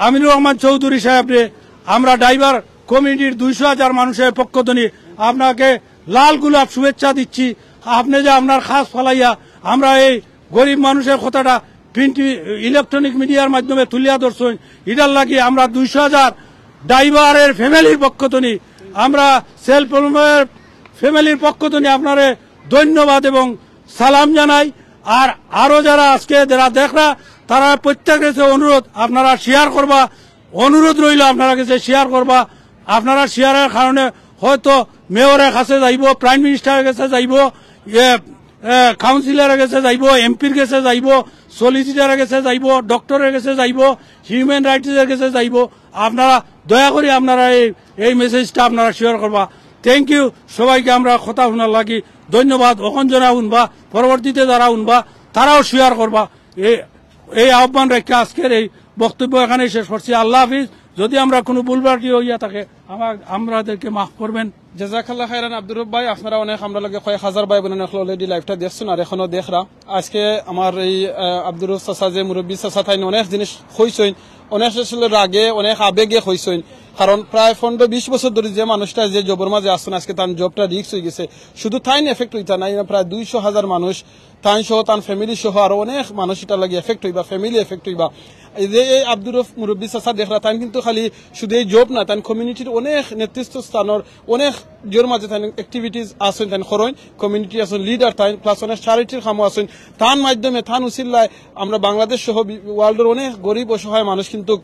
আমিনুর রহমান চৌধুরী সাহেবরে আমরা ড্রাইভার কমিউনিটির দুইশো হাজার মানুষের পক্ষ তনি আপনাকে লাল গোলাপ শুভেচ্ছা দিচ্ছি। আপনি যে আপনার কাজ ফালাইয়া আমরা এই গরিব মানুষের কথাটা প্রিন্ট, ইলেকট্রনিক মিডিয়ার মাধ্যমে তুলিয়া ধরছইন, ইটার লাগি আমরা দুইশো হাজার ড্রাইভারের ফ্যামিলির পক্ষ তনি, আমরা সেলফ ফ্যামিলির পক্ষ তনি আপনারে ধন্যবাদ এবং সালাম জানাই। আর আরো যারা আজকে যারা দেখরা, তারা প্রত্যেকের কাছে অনুরোধ, আপনারা শেয়ার করবা, অনুরোধ রইল আপনারা কাছে শেয়ার করবা। আপনারা শেয়ারের কারণে হয়তো মেয়রের কাছে যাইব, প্রাইম মিনিস্টারের কাছে যাইব, এ, এ, কাউন্সিলরের কাছে যাইব, এমপির কাছে যাইব, সলিসিটরের কাছে যাইব, ডক্টরের কাছে যাইব, হিউম্যান রাইটসের কাছে যাইব। আপনারা দয়া করে আপনারা এই, এই মেসেজটা আপনারা শেয়ার করবা। থ্যাংক ইউ সবাইকে, আমরা কথা শোনার লাগি ধন্যবাদ। অখন যারা শুনবা, পরবর্তীতে যারা শুনবা, তারাও শেয়ার করবা। এই, এই আহ্বান রেখে আজকের এই বক্তব্য এখানেই শেষ করছি। আল্লাহ হাফিজ। যদি আমরা কোনো ভুলভ্রান্তি হইয়া থাকে, আমার, আমরাদেরকে মাফ করবেন। জাজাকাল্লাহ খাইরান আব্দুর রব ভাই, আপনারা অনেক, আমরা লগে কয়েক হাজার ভাই বোন অনেক অলরেডি লাইভটা দেখছইন আর এখনো দেখরা। আজকে আমার এই, আহ, আব্দুর রব চাচা যে মুরব্বী চাচা তাইন অনেক জিনিস কইছইন, অনেক আসলে রাগে, অনেক আবেগে কইছইন। কারণ প্রায় পনেরো বিশ বছর ধরি যে মানুষটা যে জবর মাঝে আছইন, আজকে তান জবটা রিস্ক হয়ে গেছে। শুধু তাইন এফেক্ট হইতা নাই, প্রায় দুইশো হাজার মানুষ, তাইন সহ, তান ফ্যামিলি সহ আরো অনেক মানুষ ইটার লাগি এফেক্ট হইবা, ফ্যামিলি এফেক্ট হইবা। এই যে এই আব্দুর রব মুরব্বী চাচা দেখরা, তাইন কিন্তু খালি শুধু এই জব না, তাইন কমিউনিটির অনেক নেতৃত্ব স্থানের অনেক জোর মাঝে তাইন অ্যাক্টিভিটিস আছইন, তাইন করইন, কমিউনিটি আছইন, লিডার তাইন, প্লাস অনেক চ্যারিটির কামও আছইন। তান মাধ্যমে, তান উসিলায় আমরা বাংলাদেশ সহ বি-, ওয়ার্ল্ডের অনেক গরিব অসহায় মানুষ কিন্তু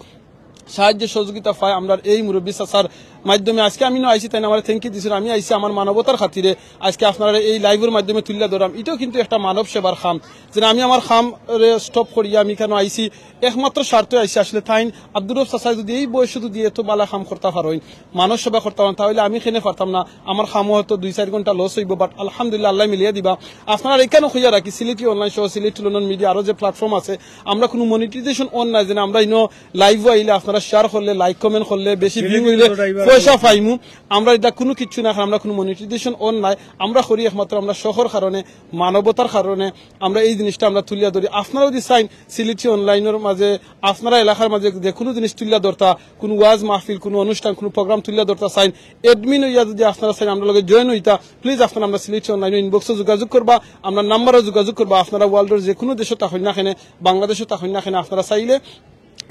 সাহায্য সহযোগিতা পায় আমরার এই মুরব্বী চাচার মাধ্যমে। আজকে আমি নু আইছি, তাইন আমারে থ্যাংক ইউ দিছইন, আমি আইছি আমার মানবতার খাতিরে। আজকে আপনারা এই লাইভের মাধ্যমে তুলিয়া ধরাম, ইটাও কিন্তু একটা মানব সেবার কাম। যে আমি আমার কাম রে স্টপ করিয়া আমি কেন আইছি, একমাত্র স্বার্থে আইছি। আসলে তাইন আব্দুর রব চাচায় যদি এই বয়সে যদি এত বালা কাম করতা পারইন, মানব সেবা করতা পারইন, তাহলে আমি কেনে পারতাম না। আমার কামও হয়তো দুই চাইর ঘন্টা লস হইব, বাট আলহামদুলিল্লাহ, আল্লাহ মিলিয়া দিবা। আপনারা এখানে কইয়া রাখি, সিলেটি অনলাইন সহ সিলেটি লন্ডন মিডিয়া আরো যে প্ল্যাটফর্ম আছে, আমরা কোনো মনিটাইজেশন অন নাই, যেন আমরা ইনো লাইভ আইলে আপনারা শেয়ার করলে, লাইক কমেন্ট করলে, বেশি ভিউ হইলে পয়সা পাইমু। আমরা এটা কোনো কিচ্ছু না, কারণ আমরা কোনো মনিটাইজেশন অন নাই। আমরা করি একমাত্র আমরা শখর কারণে, মানবতার কারণে আমরা এই জিনিসটা আমরা তুলিয়া ধরি। আপনারা যদি চাইন সিলেটি অনলাইনের মাঝে, আপনারা এলাকার মাঝে যে কোনো জিনিস তুলিয়া ধরতা, কোনো ওয়াজ মাহফিল, কোনো অনুষ্ঠান, কোনো প্রোগ্রাম তুলিয়া ধরতা চাইন, অ্যাডমিন হইয়া যদি আপনারা চাইন আমরা লগে জয়েন হইতা, প্লিজ আপনারা আমরা সিলেটি অনলাইনে ইনবক্সে যোগাযোগ করবা, আমরা নাম্বারও যোগাযোগ করবা। আপনারা ওয়ার্ল্ডের যে কোনো দেশে থাকইন না কেনে, বাংলাদেশে থাকইন না কেনে, আপনারা চাইলে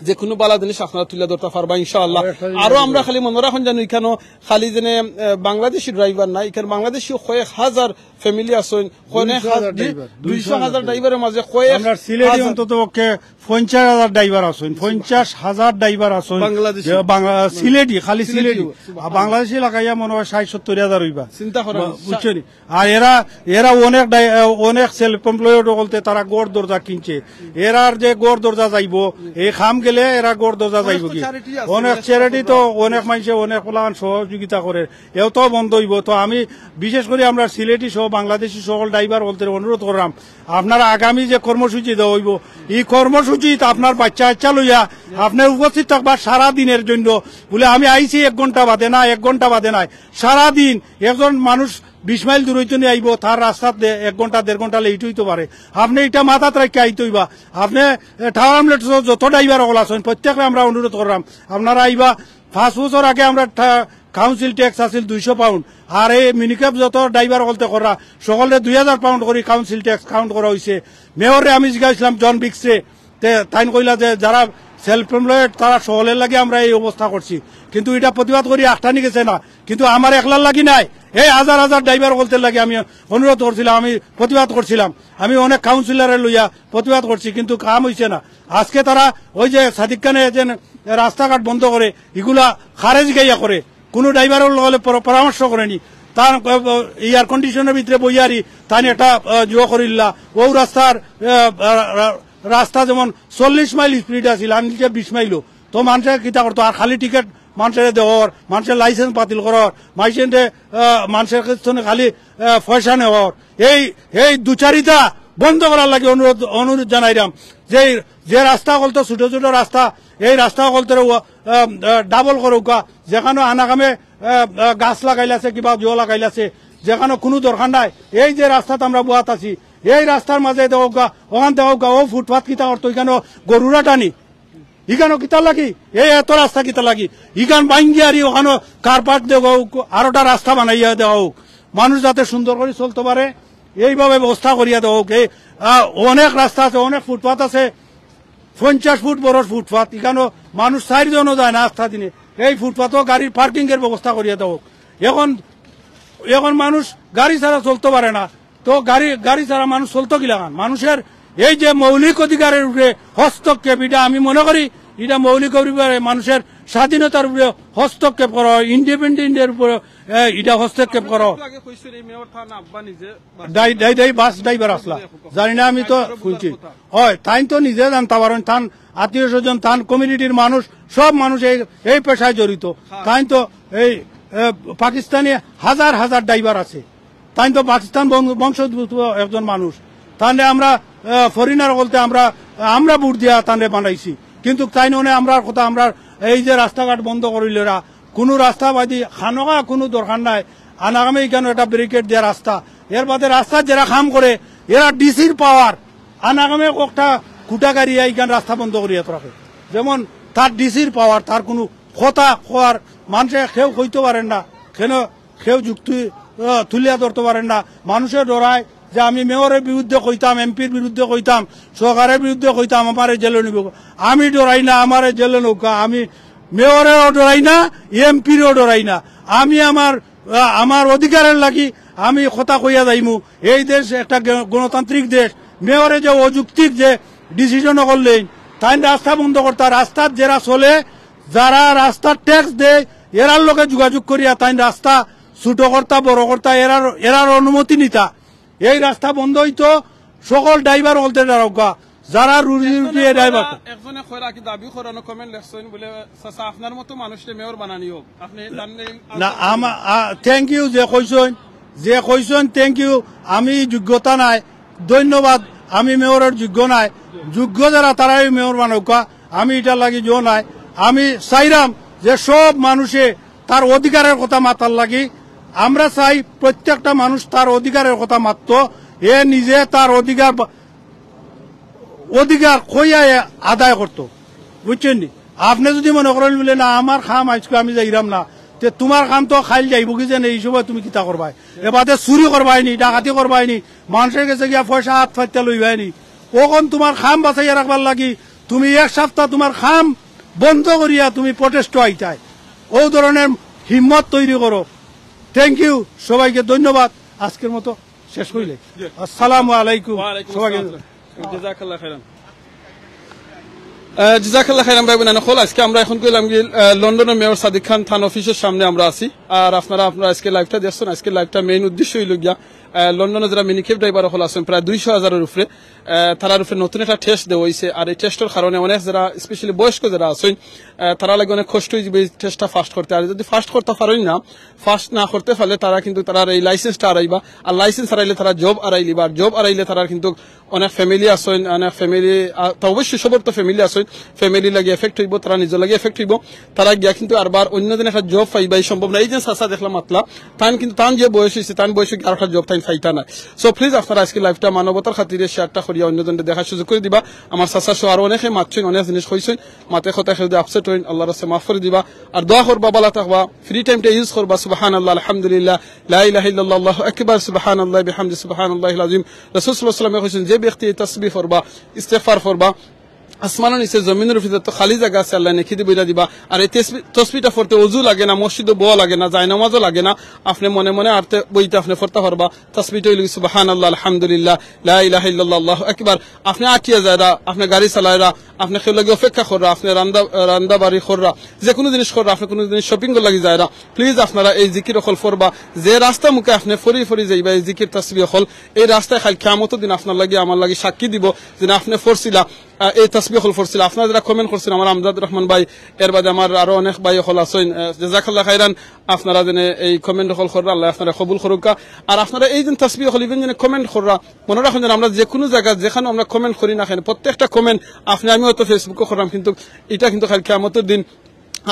যে কোনো বালা জিনিস আপনারা তুলিয়া ধরতা পারবা ইনশাআল্লাহ। আরো আমরা খালি মনে রাখুন যেন এখানে খালি যেন, আহ, বাংলাদেশি ড্রাইভার না, এখানে বাংলাদেশি কয়েক হাজার ফ্যামিলি আছইন, কয়েক দুইশো হাজার হাজার, ড্রাইভার, দুইশো হাজার ড্রাইভারের মাঝে কয়েক আমরা সিলেটি হাজার অন্তত পক্ষে পঞ্চাশ হাজার ড্রাইভার আছইন, পঞ্চাশ হাজার ড্রাইভার আছইন। বাংলাদেশি। যে বাংলা-, সিলেটি, খালি সিলেটি। সিলেটি, সুবহানাল্লাহ। আর বাংলাদেশি লাগাইয়া মনে হয় ষাইট সত্তইর হাজার অইবা। চিন্তা করেন। বা-, বুঝছো নি? আর এরা, এরা অনেক ডাই-, অনেক সেলফ এমপ্লয়েড অকলতে তারা ঘর দরজা কিনছে। এরার যে ঘর দরজা যাইবো, এই কাম গেলে এরা ঘর দরজা অনেক যাইবো তো কি? চ্যারিটি আছে, অনেক অনেক চ্যারিটি তো, অনেক মানুষে অনেক প্লান সহযোগিতা করে। এও তো বন্ধ অইবো। তো আমি বিশেষ করি আমরা সিলেটি সহ বাংলাদেশি সকল ড্রাইভার অকলতে অনুরোধ করলাম, আপনারা আগামী যে কর্মসূচি দেওয়া অইবো, এই কর্মসূচিত আপনার বাচ্চা কাচ্চা লইয়া আপনি উপস্থিত থাকবা সারা দিনের জন্য। বলে, "আমি আইছি এক ঘন্টা বাদে না, এক ঘন্টা বাদে নাই।" সারা দিন একজন মানুষ বিশ মাইল দূর অইতে নিয়া আইবো, তার রাস্তাত দে-, এক ঘন্টা, দেড় ঘন্টা লেট অইতে পারে। আপনি এটা মাথাত রাখিয়া আইতে অইবা। আপনি, এ, টাওয়ার হ্যামলেটসর যত ড্রাইভার অকল আছইন, প্রত্যেকরে আমরা অনুরোধ করলাম, আপনারা আইবা। পাঁচ বছর আগে আমরা টা-, কাউন্সিল ট্যাক্স আছিল দুইশো পাউন্ড, আর এই মিনিক্যাব যত ড্রাইভার অকলতে করা, সকলে দুই হাজার পাউন্ড করি কাউন্সিল ট্যাক্স কাউন্ট করা অইছে। মেয়ররে আমি জিজ্ঞাসা করছিলাম, জন বিক্সরে, তে তাইন কইলা যে যারা সেলফ এমপ্লয়েড তারা সকলের লাগি আমরা এই অবস্থা করছি, কিন্তু এটা প্রতিবাদ করি আটকানি গেছে না, কিন্তু আমার একলার লাগি নাই, এই হাজার হাজার ড্রাইভার অকলতের লাগি আমি অনুরোধ করছিলাম, আমি প্রতিবাদ করছিলাম, আমি অনেক কাউন্সিলরে লইয়া প্রতিবাদ করছি, কিন্তু কাম অইছে না। আজকে তারা ওই যে সাদিক খানে যে রাস্তাঘাট বন্ধ করে, ইগুলা খারেজ গাইয়া করে, কোনো ড্রাইভারর লগে পর-, পরামর্শ করেনি। তার, আহ, এয়ার কন্ডিশনর ভিতরে বইয়ারি তাইন একটা, আহ, জুয়ো করিল্লা। ও রাস্তার, আহ, রা-, রা-, রাস্তা যেমন চল্লিশ মাইল স্পিড আছিল, আনছে বিশ মাইলও। তো মানুষে কিতা করতো? আর খালি টিকিট মানুষের দেওয়ার, মানুষের লাইসেন্স বাতিল করার, মানুষের, আহ, মানুষের কাছ থেকে খালি, আহ, পয়সা নেওয়ার। এই, এই দুচারিতা বন্ধ করার লাগি অনুরোধ, অনুরোধ জানাইলাম। যে, যে রাস্তা অকলতে ছোট ছোট রাস্তা, এই রাস্তা অকলতে ও, আহ, আহ, ডাবল করউক্কা, যেখানো আনাকামে, আহ, আহ, গাছ লাগাইলাছে, কিবা জুয়ো লাগাইলাছে, যেখানো কোনো দরকার নাই। এই যে রাস্তাত আমরা বওয়াত আছি, এই রাস্তার মাঝে দেখউক্কা, ওখান দেখউক্কা, ও ফুটপাত কিতা করতো, ইখানো গরুরা টানি, ইখানো কিতা লাগি, এই এত রাস্তা কিতা লাগি, ইখান ভাঙ্গিয়া আর ওখানো কার্পাট দেওয়া হোক, আরোটা রাস্তা বানাইয়া দেওয়া হোক, মানুষ যাতে সুন্দর করি চলতো পারে, এইভাবে ব্যবস্থা করিয়া দেওয়া হোক। এই, আহ, অনেক রাস্তা আছে, অনেক ফুটপাত আছে, পঞ্চাশ ফুট বড় ফুটপাত, ইখানো মানুষ চাইরজনও যায় না আস্তা দিনে। এই ফুটপাতও গাড়ির পার্কিং এর ব্যবস্থা করিয়া দেওয়া হোক। এখন, এখন মানুষ গাড়ি ছাড়া চলতো পারে না, তো গাড়ি, গাড়ি ছাড়া মানুষ চলতো কিলাখান? মানুষের এই যে মৌলিক অধিকারের উপরে হস্তক্ষেপ, এটা আমি মনে করি, এটা মৌলিক অধিকারে মানুষের স্বাধীনতার উপরে হস্তক্ষেপ করা হয়, ইন্ডিপেন্ডেন্টের উপরে, এ, এটা হস্তক্ষেপ করা হয়। একটু আগে কইছেন, এই মেয়র তার আব্বা নিজে বাস die-, die-, die bus driver আসলা। জানি না, আমি তো শুনছি। হয়, তাইন তো নিজে জানতা পারইন, তান আত্মীয় স্বজন, তান কমিউনিটির মানুষ, সব মানুষ এই, এই পেশায় জড়িত। তাইন তো এই, এ, পাকিস্তানি হাজার হাজার ড্রাইভার আছে। তাইন তো পাকিস্তান বং-, বংশোদ্ভূত একজন মানুষ। তাইলে আমরা, আহ, ফরেনার বলতে আমরা, আমরা ভোট দিয়া তানরে বানাইছি। কিন্তু তাইন অনে আমরার কথা, আমরার এই যে রাস্তাঘাট বন্ধ করিল এরা, কোনো রাস্তা বাদি খানোকা কোনো দরকার নাই। আনাগামে এখানে একটা ব্যারিকেড দেওয়া রাস্তা, এর বাদে রাস্তা যারা কাম করে, এরা ডিসির পাওয়ার, আনাগামে একটা কুটা গাড়িয়া এখান রাস্তা বন্ধ করিয়া রাখে। যেমন তার ডিসির পাওয়ার, তার কোনো কথা কওয়ার, মানুষে কেউ কইতে পারেন না, কেন কেউ যুক্তি, আহ, তুলিয়া ধরতে পারেন না। মানুষে ডরায় যে আমি মেয়রের বিরুদ্ধে কইতাম, এমপির বিরুদ্ধে কইতাম, সরকারের বিরুদ্ধে কইতাম, আমারে জেলে নিব। আমি ডরাই না, আমারে জেলে নৌকা। আমি মেয়রেরও ডরাই না, এমপিরও ডরাই না। আমি আমার, আহ, আমার অধিকারের লাগি আমি কথা কইয়া যাইমু। এই দেশ একটা গ-, গণতান্ত্রিক দেশ। মেয়রে যে অযৌক্তিক যে ডিসিশন করলেন, তাইন রাস্তা বন্ধ করতা, রাস্তাত যারা চলে, যারা রাস্তার ট্যাক্স দেয়, এরার লগে যোগাযোগ করিয়া তাইন রাস্তা ছোট করতা, বড় করতা, এরার, এরার অনুমতি নিতা। এই রাস্তা বন্ধ হইতো, সকল ড্রাইভার বলতে ডরাউকা, যারা রুজি রুটি এ ড্রাইভার। একজনে কইরা কি দাবি করেন, কমেন্ট লেখছেন বলে, "চাচা, আপনার মতো মানুষকে মেয়র বানানি হোক।" আপনি তার নেই না, আমা-, আ, thank you যে কইছইন, যে কইছইন, thank you। আমি যোগ্যতা নাই, ধন্যবাদ, আমি মেয়রের যোগ্য নাই। যোগ্য যারা তারাই মেয়র বানাউকা, আমি এটার লাগি যোগ্য নাই। আমি চাইরাম যে সব মানুষে তার অধিকারের কথা মাতার লাগি। আমরা চাই প্রত্যেকটা মানুষ তার অধিকারের কথা মাততো, এ নিজে তার অধিকার বা-, অধিকার কইয়া এ আদায় করতো, বুঝছেন নি? আপনি যদি মনে করেন বলে, "না, আমার কাম আজকে আমি যাইরাম না," তে তোমার কাম তো খাইল যাইব কি জানে, এই সময় তুমি কিতা করবায়? এবারে চুরি করবায় নি, ডাকাতি করবায় নি, মানুষের কাছে গিয়া পয়সা হাত ফাইতে লইবায় নি, ওখান তোমার কাম বাঁচাইয়া রাখবার লাগি তুমি এক সপ্তাহ তোমার কাম বন্ধ করিয়া তুমি প্রোটেস্ট আইতায়। ও ধরনের হিম্মত তৈরি করো। Thank you, সবাইকে ধন্যবাদ। আজকের মতো শেষ করিলে। জি। আসসালামু আলাইকুম। ওয়ালাইকুম সবাইকে আসসালাম। জাযাকাল্লাহ খাইরান। আহ, জাযাকাল্লাহ খাইরান ভাই বোন অকল। আজকে আমরা এখন কইলাম কি, আহ, লন্ডনর মেয়র সাদিক খান তান অফিসর সামনে আমরা আছি। আর আপনারা, আপনারা আজকে লাইভটা দেখছইন, আজকে লাইভটা মেইন উদ্দেশ্য অইল গিয়া, আহ, লন্ডনর যেরা মিনিকেপ ড্রাইভার অকল আছইন প্রায় দুইশো হাজারর উপরে, আহ, তারার উপরে নতুন একটা টেস্ট দেওয়া অইছে। আর এই টেস্টর কারণে অনেক যেরা, স্পেশালি বয়স্ক যেরা আছইন, আহ, তারার লাগি অনেক কষ্ট অইযিবো এই টেস্টটা পাস করতে। আর যদি পাস করতা পারইন না, পাস না করতে পারলে তারা কিন্তু তারার এই লাইসেন্সটা হারাইবা। আর লাইসেন্স হারাইলে তারা জব হারাইলিবা। আর জব হারাইলে তারার কিন্তু অনেক ফ্যামিলি আছইন, অনেক ফ্যামিলি, আহ, তা অবশ্যই সবর তো ফ্যামিলি আছইন, ফ্যামিলি লাগি এফেক্ট অইবো, তারা নিজর লাগি এফেক্ট অইবো। তারা গিয়া কিন্তু আরবার অন্য দিন একটা জব পাইবা, এই সম্ভব না। এই যে চাচা দেখলাম মাতলা, তান কিন্তু তান যে বয়স অইছে, তান বয়সে গিয়া আর একটা জব তাইন পাইতা না। So প্লিজ আপনারা আজকে লাইভটা মানবতার খাতিরে শেয়ারটা করিয়া অন্য জনরে দেখার সুযোগ করি দিবা। আমার চাচা সহ আরো অনেকে মাতছইন, অনেক জিনিস কইছইন, মাতে কথা কেউ আপসেট অইন, আল্লাহর রাস্তায় মাফ করি দিবা। আর দোয়া করবা, ভালা থাকবা, ফ্রি টাইমটা ইউজ করবা। সুবহানাল্লাহ, আলহামদুলিল্লাহ, লা ইলাহা ইল্লাল্লাহ, আল্লাহু আকবার, সুবহানাল্লাহ বিহামদি, সুবহানাল্লাহু আল আযীম। রাসূল সাল্লাল্লাহু আলাইহি ওয়াসাল্লামে কইছইন, যে ব্যক্তি এই তাসবিহ পড়বা, ইস্তেগফার পড়বা, আসমানর নিচে জমিনর ভিতরে তো খালি জাগা আছে, আল্লাহ নেকি দি বইরা দিবা। আর এই তসবি-, তসবিটা পড়তে অজু লাগে না, মসজিদো বওয়া লাগে না, জায়নামাজও লাগে না, আপনে মনে মনে আরতে বইতে আপনে পড়তা পারবা। তসবিটা অইল সুবহানাল্লাহ, আলহামদুলিল্লাহ, লা ইলাহা ইল্লাল্লাহ, আল্লাহু আকবার। আপনে আটিয়া যায়রা, আপনে গাড়ি চালায়রা, আপনে কেউ লাগি অপেক্ষা কররা, আপনে রান্দা, রান্দা বাড়ি কররা, যে কোনো জিনিস কররা, আপনে কোনো জিনিস শপিং লাগি যায়রা, প্লিজ আপনারা এই জিকির অকল পড়বা। যে রাস্তা মুখে আপনে ফড়ি ফড়ি যাইবা, এই জিকির তসবি অকল, এই রাস্তায় কাইল কিয়ামতর দিন আপনার লাগি আমার লাগি সাক্ষী দিবো যে না আপনে পড়ছিলা, আহ, এই তসবি অকল পড়ছিলা। আপনারা যেরা কমেন্ট করছইন, আমার আমজাদ রহমান ভাই, এর বাদে আমার আরো অনেক ভাই অকল আছইন, আহ, জাযাকাল্লাহ খাইরান, আপনারা যেনে এই কমেন্ট অকল কররা, আল্লাহ আপনারা কবুল করুক্কা। আর আপনারা এই দিন তসবি অকল ইভেন যেনে কমেন্ট কররা, মনে রাখইন যেন আমরা যে কোনো জাগা যেখানো আমরা কমেন্ট করি না কেনে, প্রত্যেকটা কমেন্ট আপনে আমি হয়তো ফেসবুকো করলাম, কিন্তু ইটা কিন্তু কাইল কিয়ামতর দিন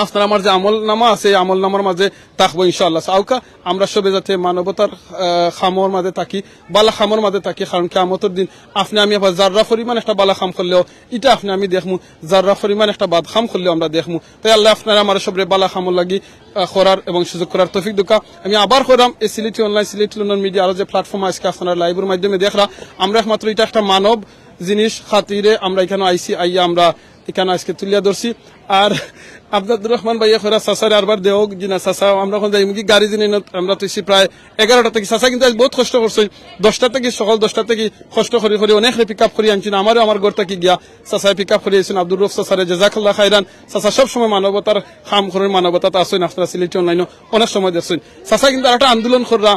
আপনারা আমার যে আমল নামা আছে, এই আমল নামার মাঝে থাকবো ইনশাআল্লাহ। So আউক্কা আমরা সবে যাতে মানবতার, আহ, কামর মাঝে থাকি, ভালা কামর মাঝে থাকি, কারণ কিয়ামতর দিন আপনে আমি আবার জাররা পরিমাণ একটা ভালা কাম করলেও ইটা আপনে আমি দেখমু, জাররা পরিমাণ একটা বাদ কাম করলেও আমরা দেখমু। তাই আল্লাহ আপনারা আমার সবরে ভালা কামর লাগি, আহ, করার এবং সুযোগ করার তৌফিক দেউক্কা। আমি আবার কইরাম, এই সিলেটি অনলাইন, সিলেটি লন্ডন মিডিয়া আরো যে প্ল্যাটফর্ম আজকে আপনারা লাইভর মাধ্যমে দেখরা, আমরা একমাত্র ইটা একটা মানব জিনিস খাতিরে আমরা ইখানো আইছি, আইয়া আমরা ইখানো আজকে তুলিয়া ধরছি। আর আব্দুর রহমান ভাইয়ে কইরা চাচারে আরবার দেও, জি না চাচা, আমরা অখন যাইমু কি গাড়ি জিনে আমরা তুইছি প্রায় এগারোটা থাকি। চাচা কিন্তু আজ বহুত কষ্ট করছইন, দশটা থাকি, সকাল দশটা থাকি কষ্ট করি করি অনেকরে পিক আপ করি আনছইন, আমারেও আমার ঘর থাকি গিয়া চাচায় পিক আপ করি আইছইন। আব্দুর রউফ চাচারে জাযাকাল্লাহ খাইরান। চাচা সব সময় মানবতার কাম করইন, মানবতাত আছইন, আপনারা সিলেটি অনলাইনো অনেক সময় দেখছইন। চাচা কিন্তু আরেকটা আন্দোলন কররা,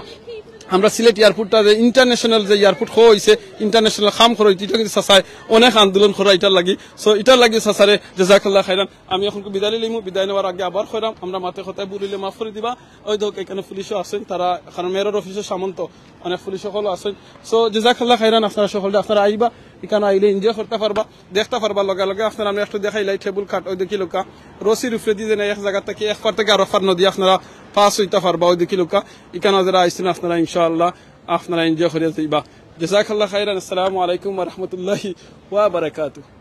আমরা সিলেট এয়ারপোর্টটা যে ইন্টারন্যাশনাল যে এয়ারপোর্ট কওয়া অইছে, ইন্টারন্যাশনাল কাম করা অইছে, ইটা কিন্তু চাচায় অনেক আন্দোলন করা ইটার লাগি। So ইটার লাগি চাচারে জাযাকাল্লাহ খাইরান। আমি অখন বিদায় লইলিমু, বিদায় নেওয়ার আগে আবার কইরাম, আমরা মাতে কথায় ভুল অইলে মাফ করি দিবা। ওই দেখউক্কা, ইখানো পুলিশও আছইন, তারা, কারণ মেয়রর অফিসর সামনে তো অনেক পুলিশ অকলও আছইন। So জাযাকাল্লাহ খাইরান, আপনারা সকলে আপনারা আইবা, ইখানো আইলে এনজয় করতা পারবা, দেখতা পারবা, লগে লগে আপনারা আমি একটু দেখাইলাই টেবুল কাট, ওই দেখিলাউক্কা, রশির উপরেদি যেনে এক জাগা থাকি এক পার থাকি আরো পার নদী আপনারা পাস অইতা পারবা, ওই দেখিলাউক্কা। ইখানো যেরা আইছইন আপনারা ইনশাআল্লাহ আপনারা এনজয় করিয়া যাইবা। জাযাকাল্লাহ খাইরান। আসসালামু আলাইকুম ওয়া রাহমাতুল্লাহি ওয়া বারাকাতুহু।